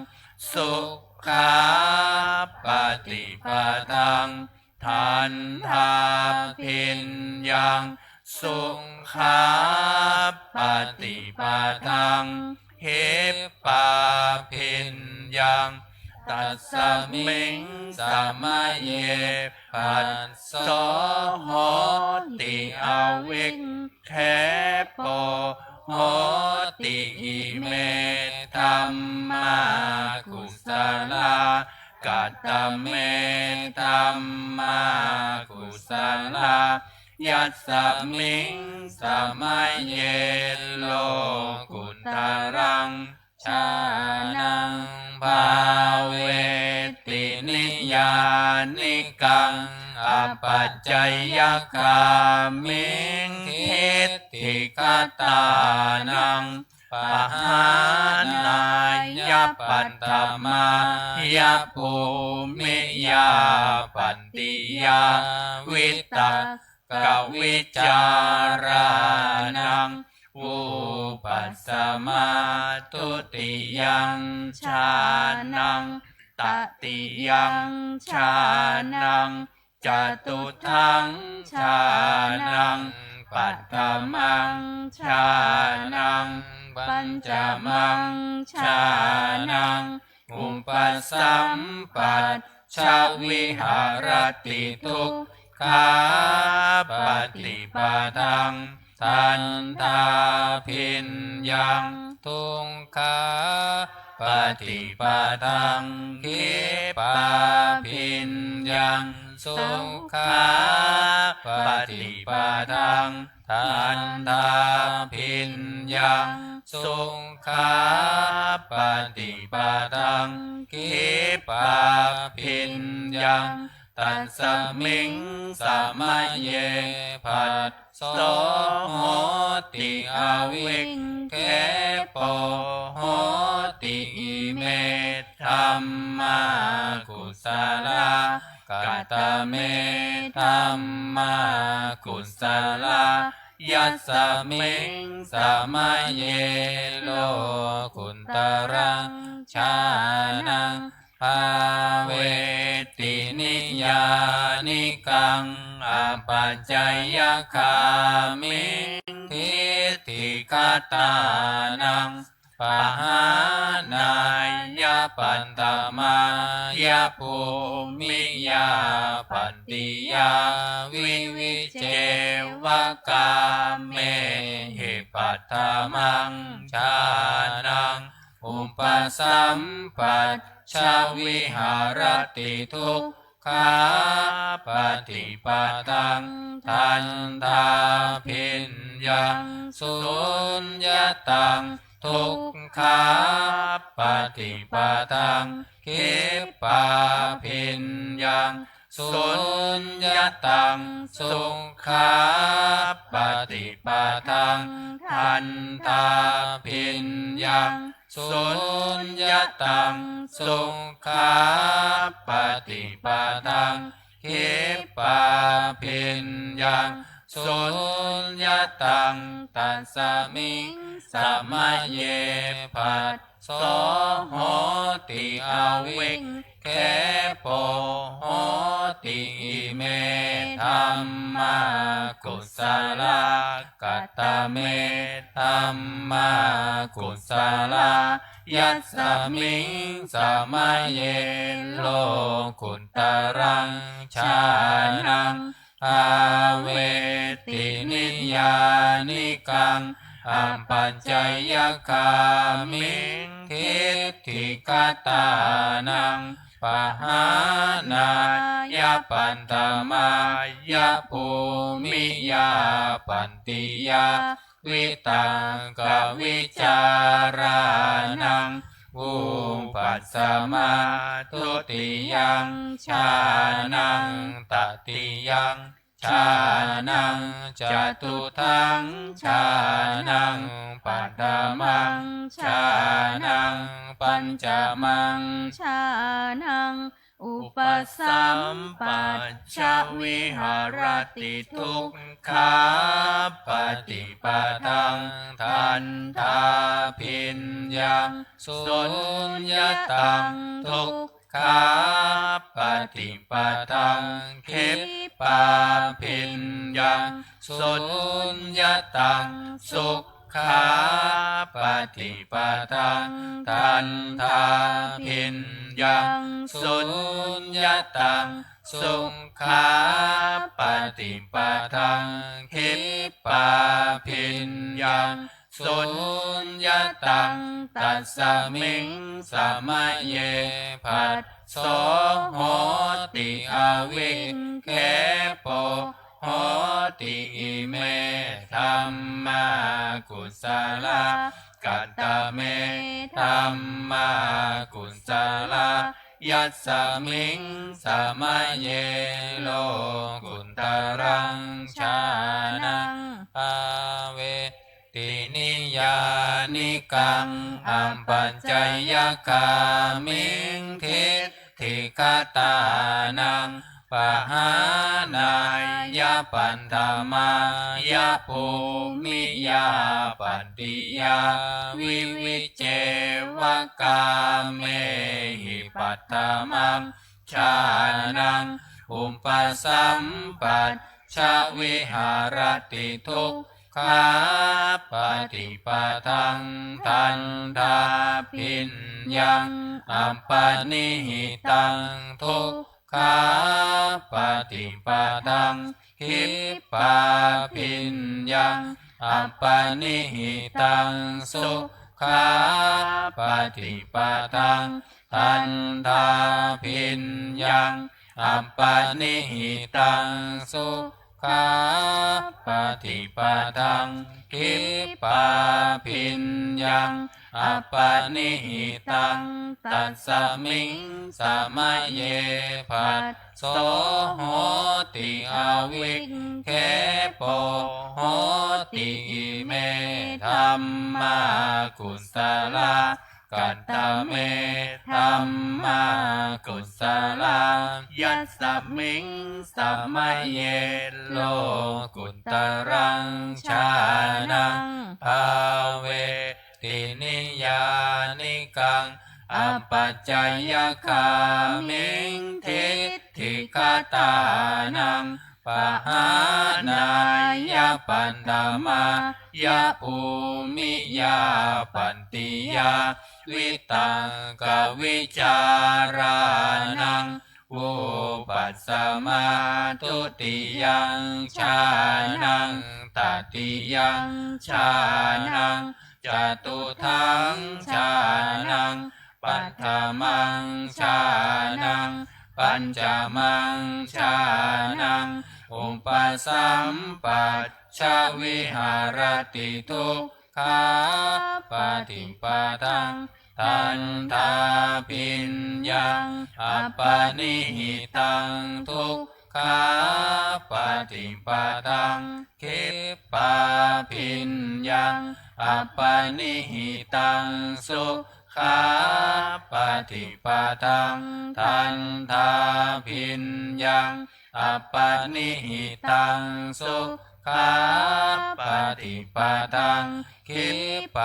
sukhāpaṭipadaṃ dandhābhiññaṃ sukhāpaṭipadaṃ khippābhiññaṃ. Tasmiṃ samaye phasso hoti avikkhepo hoti. Ime dhammā kusalā. Katame dhammā kusalā? Yasmiṃ samaye lokuttaraṃ jhānaṃ bhāveti niyyānikaṃ apacayagāmiṃ diṭṭhigatānaṃ pahānāya paṭhamāya bhūmiyā pattiyā vitakkavicarānaṃ vūpasamā dutiyaṃ jhānaṃ tatiyaṃ jhānaṃ catutthaṃ jhānaṃ paṭhamaṃ jhānaṃ pañcamaṃ jhānaṃ upasampajja viharati dukkhāpaṭipadaṃ dandhābhiññaṃ dukkhāpaṭipadaṃ khippābhiññaṃ sukhāpaṭipadaṃ dandhābhiññaṃ sukhāpaṭipadaṃ khippābhiññaṃ tasmiṃ samaye phasso hoti avikkhepo hoti ime dhammā kusalā katame dhammā kusalā yasmiṃ samaye lokuttaraṃ jhānaṃ bhāveti niyyānikaṃ apacayagāmiṃ diṭṭhigatānaṃ pahānāya paṭhamāya bhūmiyā pattiyā vivicceva kāmehi paṭhamaṃ jhānaṃ upasampajja viharati dukkhāpaṭipadaṃ dandhābhiññaṃ suññataṃ dukkhāpaṭipadaṃ khippābhiññaṃ suññataṃ sukhāpaṭipadaṃ dandhābhiññaṃ suññataṃ sukhāpaṭipadaṃ khippābhiññaṃ suññataṃ tasmiṃ samaye phasso hoti avikkhepo hoti ime dhammā kusalā katame dhammā kusalā yasmiṃ samaye lokuttaraṃ jhānaṃ bhāveti niyyānikaṃ apacayagāmiṃ diṭṭhigatānaṃ pahānāya paṭhamāya bhūmiyā pattiyā vitakkavicarānaṃ vūpasamā dutiyaṃ jhānaṃ tatiyaṃ jhānaṃ catutthaṃ jhānaṃ paṭhamaṃ jhānaṃ pañcamaṃ jhānaṃ upasampajja viharati dukkhāpaṭipadaṃ dandhābhiññaṃ suññataṃ dukkhāpaṭipadaṃ khippābhiññaṃ suññataṃ sukkhāpaṭipadaṃ dandhābhiññaṃ suññataṃ sukhāpaṭipadaṃ khippābhiññaṃ suññataṃ tasmiṃ samaye phasso hoti avikkhepo hoti ime dhammā kusalā katame dhammā kusalā yasmiṃ samaye lokuttaraṃ jhānaṃ bhāveti niyyānikaṃ nikaṃ apacayagāmiṃ diṭṭhigatānaṃ pahānāya paṭhamāya bhūmiyā pattiyā vivicceva kāmehi paṭhamaṃ jhānaṃ upasampajja viharati dukkhāpaṭipadaṃ dandhābhiññaṃ apanihitaṃ dukkha kkhapaṭipadaṃ khippābhiññaṃ apanihitaṃ sukhāpaṭipadaṃ dandhābhiññaṃ apanihitaṃ sukhāpaṭipadaṃ khippābhiññaṃ apanihitaṃ tasmiṃ samaye phasso hoti avikkhepo hoti ime dhammā kusalā katame dhammā kusalā yasmiṃ samaye lokuttaraṃ jhānaṃ bhāveti niyyānikaṃ apacayagāmiṃ diṭṭhigatānaṃ pahānāya paṭhamāya bhūmiyā pattiyā vitakkavicārānaṃ vūpasamā dutiyaṃ jhānaṃ tatiyaṃ jhānaṃ catutthaṃ jhānaṃ paṭhamaṃ jhānaṃ pañcamaṃ jhānaṃ upasampajja viharati dukkhāpaṭipadaṃ dandhābhiññaṃ apanihitaṃ dukkhāpaṭipadaṃ khippābhiññaṃ apanihitaṃ sukhāpaṭipadaṃ dandhābhiññaṃ apanihitaṃ sukhāpaṭipadaṃ khippābhiññaṃ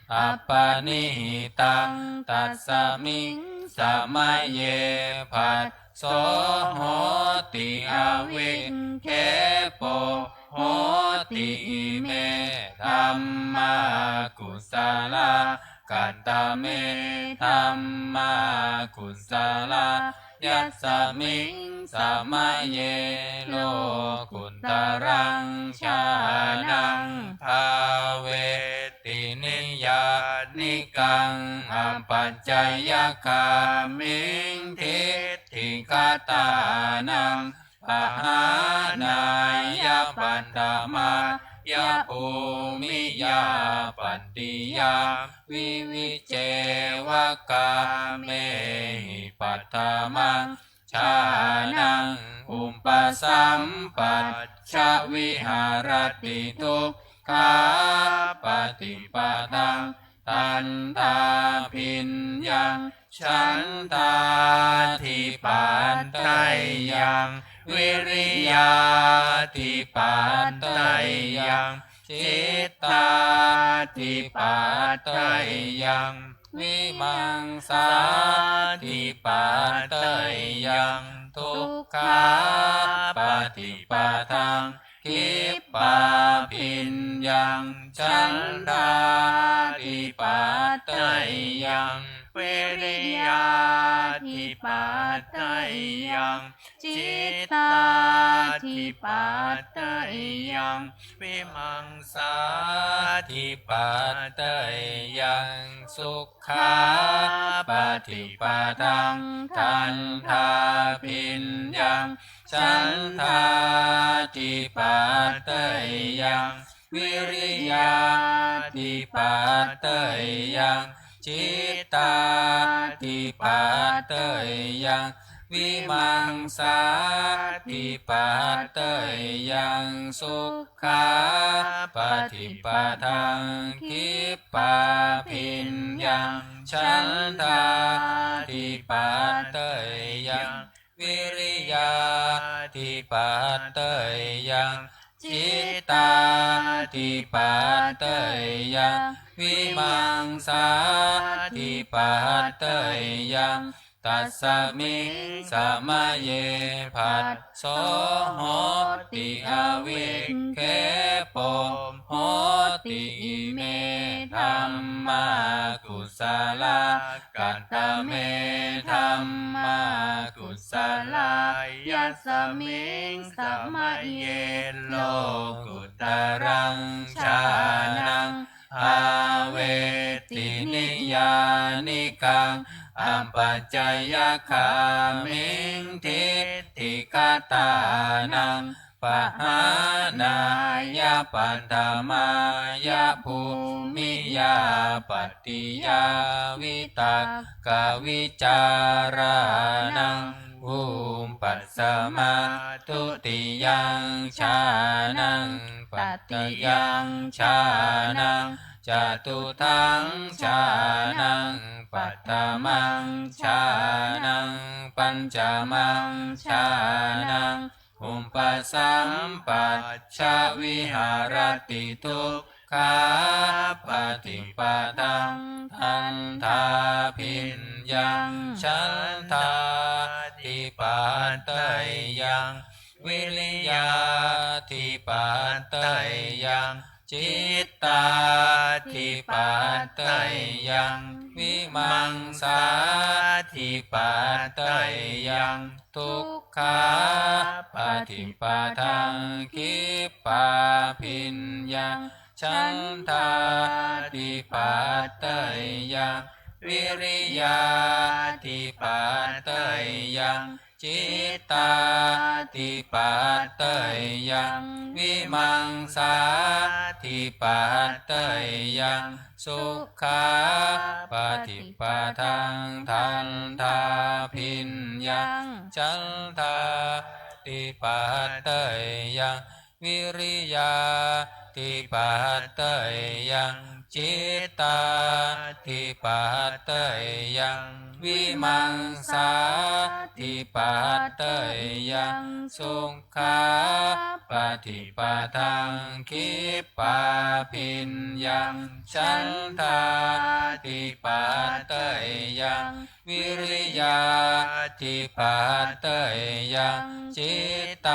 apanihitaṃ tasmiṃ samaye phasso hoti avikkhepo hoti ime dhammā kusalā katame dhammā kusalā yasmiṃ samaye lokuttaraṃ jhānaṃ bhāveti niyyānikaṃ apacayagāmiṃ diṭṭhigatānaṃ pahānāya paṭhamāya bhūmiyā pattiyā vivicceva kāmehi paṭhamaṃ jhānaṃ upasampajja viharati dukkhāpaṭipadaṃ dandhābhiññaṃ chandādhipateyyaṃ viriyādhipateyyaṃ cittādhipateyyaṃ vīmaṃsādhipateyyaṃ dukkhāpaṭipadaṃ khippābhiññaṃ chandādhipateyyaṃ viriyādhipateyyaṃ cittādhipateyyaṃ vīmaṃsādhipateyyaṃ sukhāpaṭipadaṃ dandhābhiññaṃ chandādhipateyyaṃ viriyādhipateyyaṃ cittādhipateyyaṃ vīmaṃsādhipateyyaṃ, sukhāpaṭipadaṃ khippābhiññaṃ, chandādhipateyyaṃ, vīriyādhipateyyaṃ, cittādhipateyyaṃ, vīmaṃsādhipateyyaṃ, tasmiṃ samaye phasso hoti, avikkhepo hoti. Ime dhammā kusalā. Katame dhammā kusalā? Yasmiṃ samaye lokuttaraṃ jhānaṃ āveti niyyānikaṃ apacayagāmiṃ diṭṭhigatānaṃ pahānāya paṭhamāya bhūmiyā pattiyā vitakkavicārānaṃ vūpasamā dutiyaṃ jhānaṃ tatiyaṃ jhānaṃ catutthaṃ jhānaṃ paṭhamaṃ jhānaṃ pañcamaṃ jhānaṃ upasampajja viharati dukkhāpaṭipadaṃ dandhābhiññaṃ chandādhipateyyaṃ vīriyādhipateyyaṃ cittādhipateyyaṃ vīmaṃsādhipateyyaṃ dukkhāpaṭipadaṃ khippābhiññaṃ chandādhipateyyaṃ vīriyādhipateyyaṃ cittādhipateyyaṃ vīmaṃsādhipateyyaṃ sukhāpaṭipadaṃ dandhābhiññaṃ chandādhipateyyaṃ vīriyādhipateyyaṃ cittādhipateyyaṃ vīmaṃsādhipateyyaṃ sukhāpaṭipadaṃ khippābhiññaṃ chandādhipateyyaṃ vīriyādhipateyyaṃ cittādhipateyyaṃ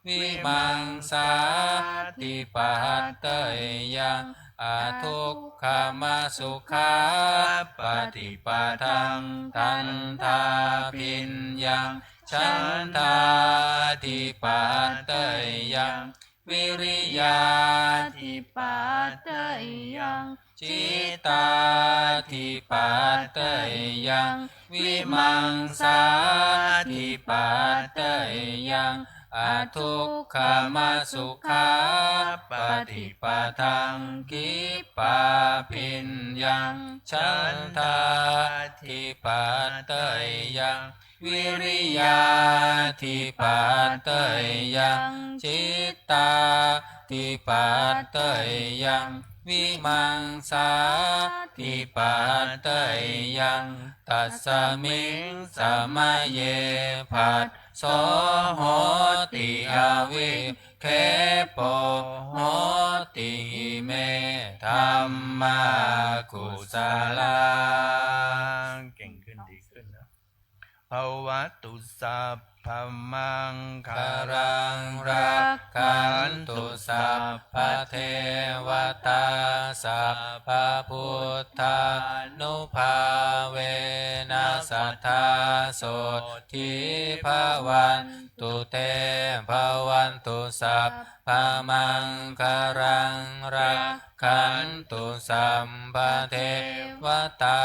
vīmaṃsādhipateyyaṃ adukkhamasukhāpaṭipadaṃ dandhābhiññaṃ chandādhipateyyaṃ vīriyādhipateyyaṃ cittādhipateyyaṃ vīmaṃsādhipateyyaṃ adukkhamasukhāpaṭipadaṃ khippābhiññaṃ chandādhipateyyaṃ vīriyādhipateyyaṃ cittādhipateyyaṃ vīmaṃsādhipateyyaṃ tasmiṃ samaye phasso hoti avikkhepo hoti. Ime dhammā kusalā. เก่งขึ้น ดีขึ้นนะ Bhavatu sabbamaṅgalaṃ, rakkhantu sabbadevatā, sabbabuddhānubhāvena sadā sotthī bhavantu te. Bhavatu sabbamaṅgalaṃ, rakkhantu sabbadevatā,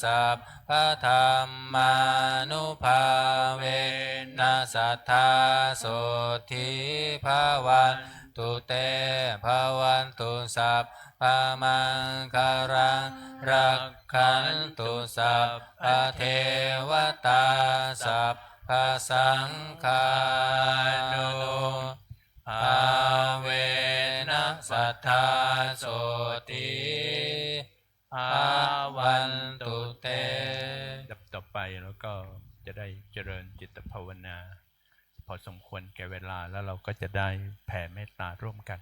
sabbadhammānubhāvena sadā sotthī bhavantu te bhavantu sabbamaṅgalaṃ, rakkhantu sabbadevatā, sabbasaṅghānubhāvena sadā sotthī bhavantu te. ลำดับต่อไปเราก็จะได้เจริญจิตภาวนา พอสมควรแก่เวลา แล้วเราก็จะได้แผ่เมตตาร่วมกัน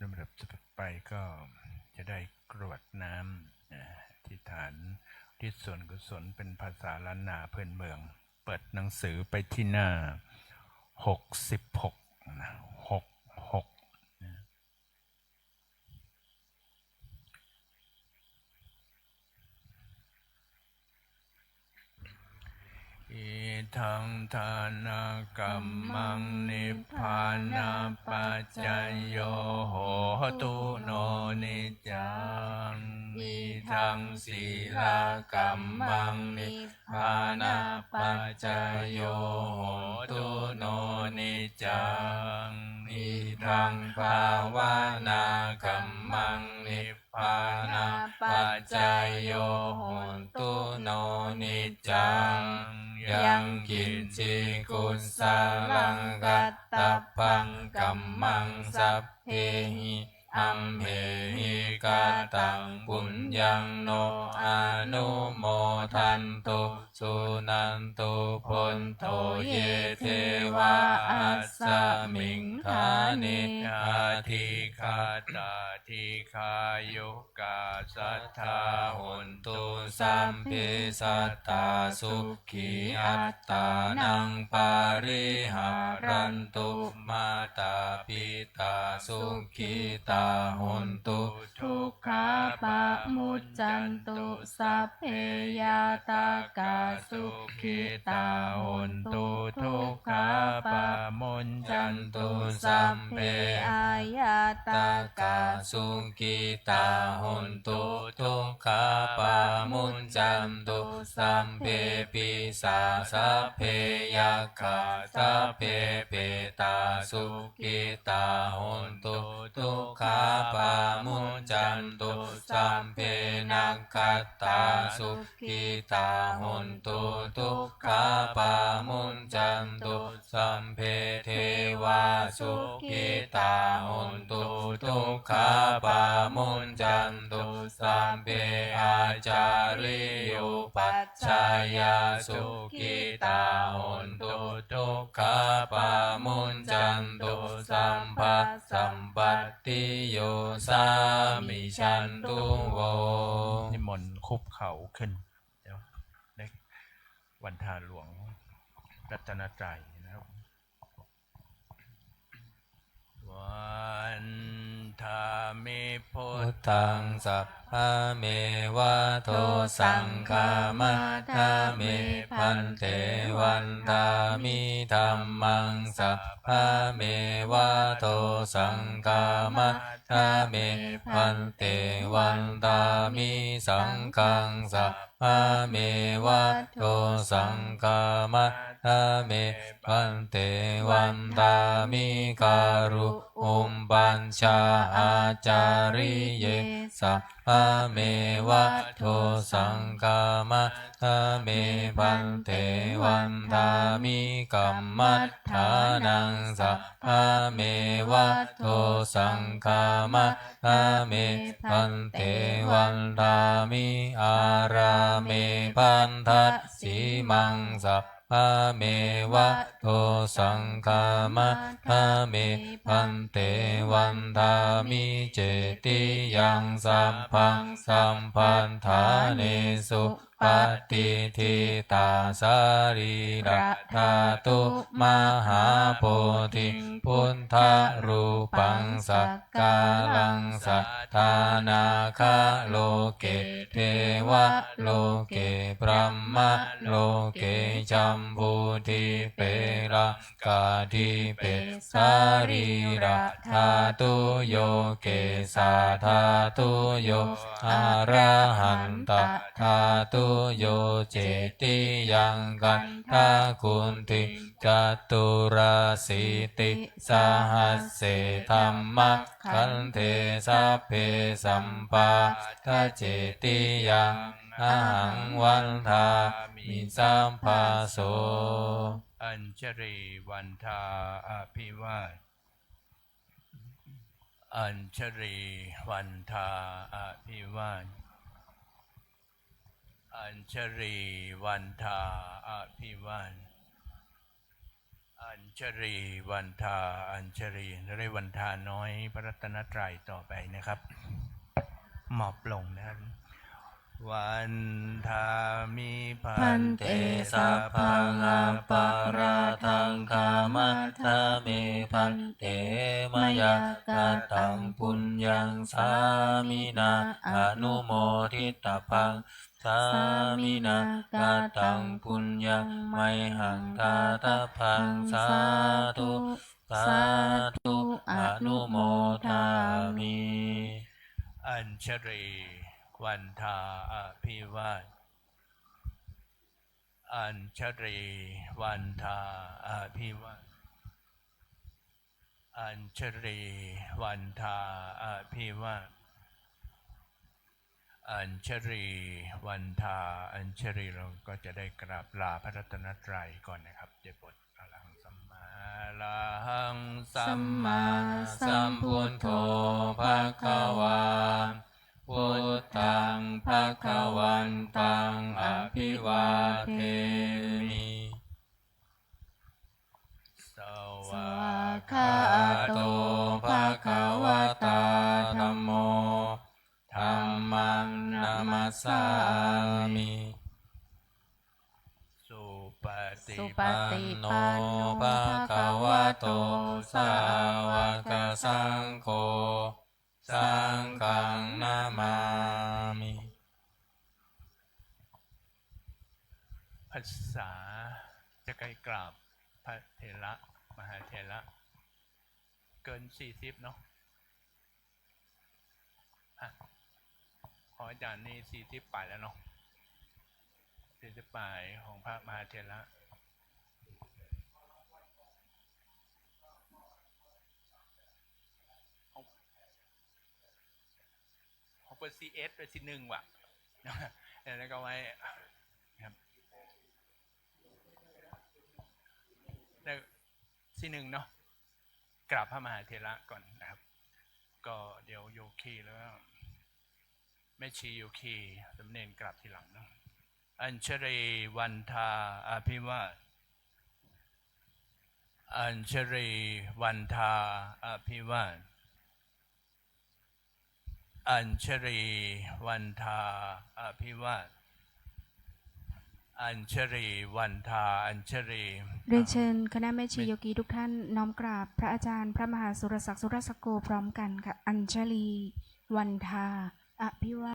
ลำดับต่อไปก็จะได้กรวดน้ำนะ อธิษฐานอุทิศส่วนกุศลเป็นภาษาล้านนาพื้นเมือง เปิดหนังสือไปที่หน้า หกสิบหก นะ หกหก นะ Idaṃ dānakammaṃ nibbānapaccayo hotu no niccaṃ. Idaṃ sīlakammaṃ nibbānapaccayo hotu no niccaṃ. Idaṃ bhāvanākammaṃ nibbānapaccayo hotu no niccaṃ. Yaṃ kiñci kusalaṃ kattabbaṃ kammaṃ sabbehi amhehi kataṃ puññaṃ no anumodantu suṇantu bhonto ye devā asmiṃ ṭhāne adhigatā dīghāyukā sadā hontu sabbe sadā sukhī attānaṃ pariharantu. Mātā pitā sukhitā hontu dukkhā pamuccantu. Sabbe ñātakā sukhitā hontu dukkhā pamuccantu. Sabbe aññātakā sukhitā hontu dukkhā pamuccantu. Sabbe pisā sabbe yakkhā sabbe petā sukhitā hontu dukkhā pamuccantu. Sabbe nakkhattā sukhitā hontu dukkhā pamuccantu. Sabbe devā sukhitā hontu dukkhā pamuccantu. Sabbe ācariyupajjhāyā sukhitā hontu dukkhā pamuccantu. Sabbasampattī yo sāmi cantu vo. นิมนต์คุกเข่าขึ้น เดี๋ยว เล็ก วันทาหลวงรัตนตรัยนะครับ Vandāmi buddhaṃ sabbameva dosaṃ khamatha me bhante. Vandāmi dhammaṃ sabbameva dosaṃ khamatha me bhante. Vandāmi saṅghaṃ sabbameva dosaṃ khamatha me bhante. Vandāmi garu upajjhāyācariye sabbameva dosaṃ khamatha me bhante. Vandāmi kammaṭṭhānaṃ sabbameva dosaṃ khamatha me bhante. Vandāmi ārāme bandhasīmaṃ sabbameva dosaṃ khamatha me bhante. Vandāmi cetiyaṃ sabbaṃ sabbaṭṭhānesu patiṭṭhitā sarīradhātu mahābodhiṃ buddharūpaṃ sakalaṃ sadā nāgaloke devaloke brahmaloke jambudīpe laṅkādīpe sarīradhātuyo kesādhātuyo arahantadhātuyo cetiyaṃ gandhakuṭiṃ caturāsītisahasсе dhammakkhandhe sabbe sampādacetiyaṃ ahaṃ vandāmi sabbaso. Añjali vandhā abhivād. Añjali vandhā abhivād. Añjali vandhā abhivād. อัญชลีวันทา อัญชลี ได้วันทาน้อยพระรัตนตรัยต่อไปนะครับ หมอบลงนะครับ Vandāmi bhante, bhante, sabbaṃ aparādhaṃ khamatha me bhante, mayā kataṃ puññaṃ sāminā anumoditabbaṃ, sāminā kataṃ puññaṃ mayhaṃ dātabbaṃ, sādhu sādhu anumodāmi. Añjalī vandā abhivā, añjalī vandā abhivā, añjalī vandā abhivā, añjalī vandā añjalī. เราก็จะได้กราบลาพระรัตนตรัยก่อนนะครับ เจ็ดบท Arahaṃ sammā, arahaṃ sammāsambuddho bhagavā, buddhaṃ bhagavantaṃ abhivādemi. Svākkhāto bhagavatā dhammo, dhammaṃ namassāmi. Supaṭipanno bhagavato sāvakasaṅgho, saṅghaṃ namāmi. ภาษาจะใกล้กราบพระเถระ มหาเถระ เกินสี่สิบเนาะ อ่ะ ของอาจารย์นี่สี่สิบปลายแล้วเนาะ สี่สิบปลายของพระมหาเถระ ของเปิด ซี เอส ไป ซี หนึ่ง ว่ะ แล้วก็ไว้ ครับ แล้ว ซี หนึ่ง เนาะ กราบพระมหาเถระก่อนนะครับ ก็เดี๋ยวโยคีแล้วก็แม่ชีโยคี สามเณรกราบทีหลังเนาะ Añjalī vandā abhivā, añjalī vandā abhivā, añjalī vandā abhivā, añjalī vandā añjalī. เรียนเชิญคณะแม่ชีโยคีทุกท่านน้อมกราบพระอาจารย์พระมหาสุรศักดิ์ สุรศักโก พร้อมกันค่ะ Añjalī vandā abhivā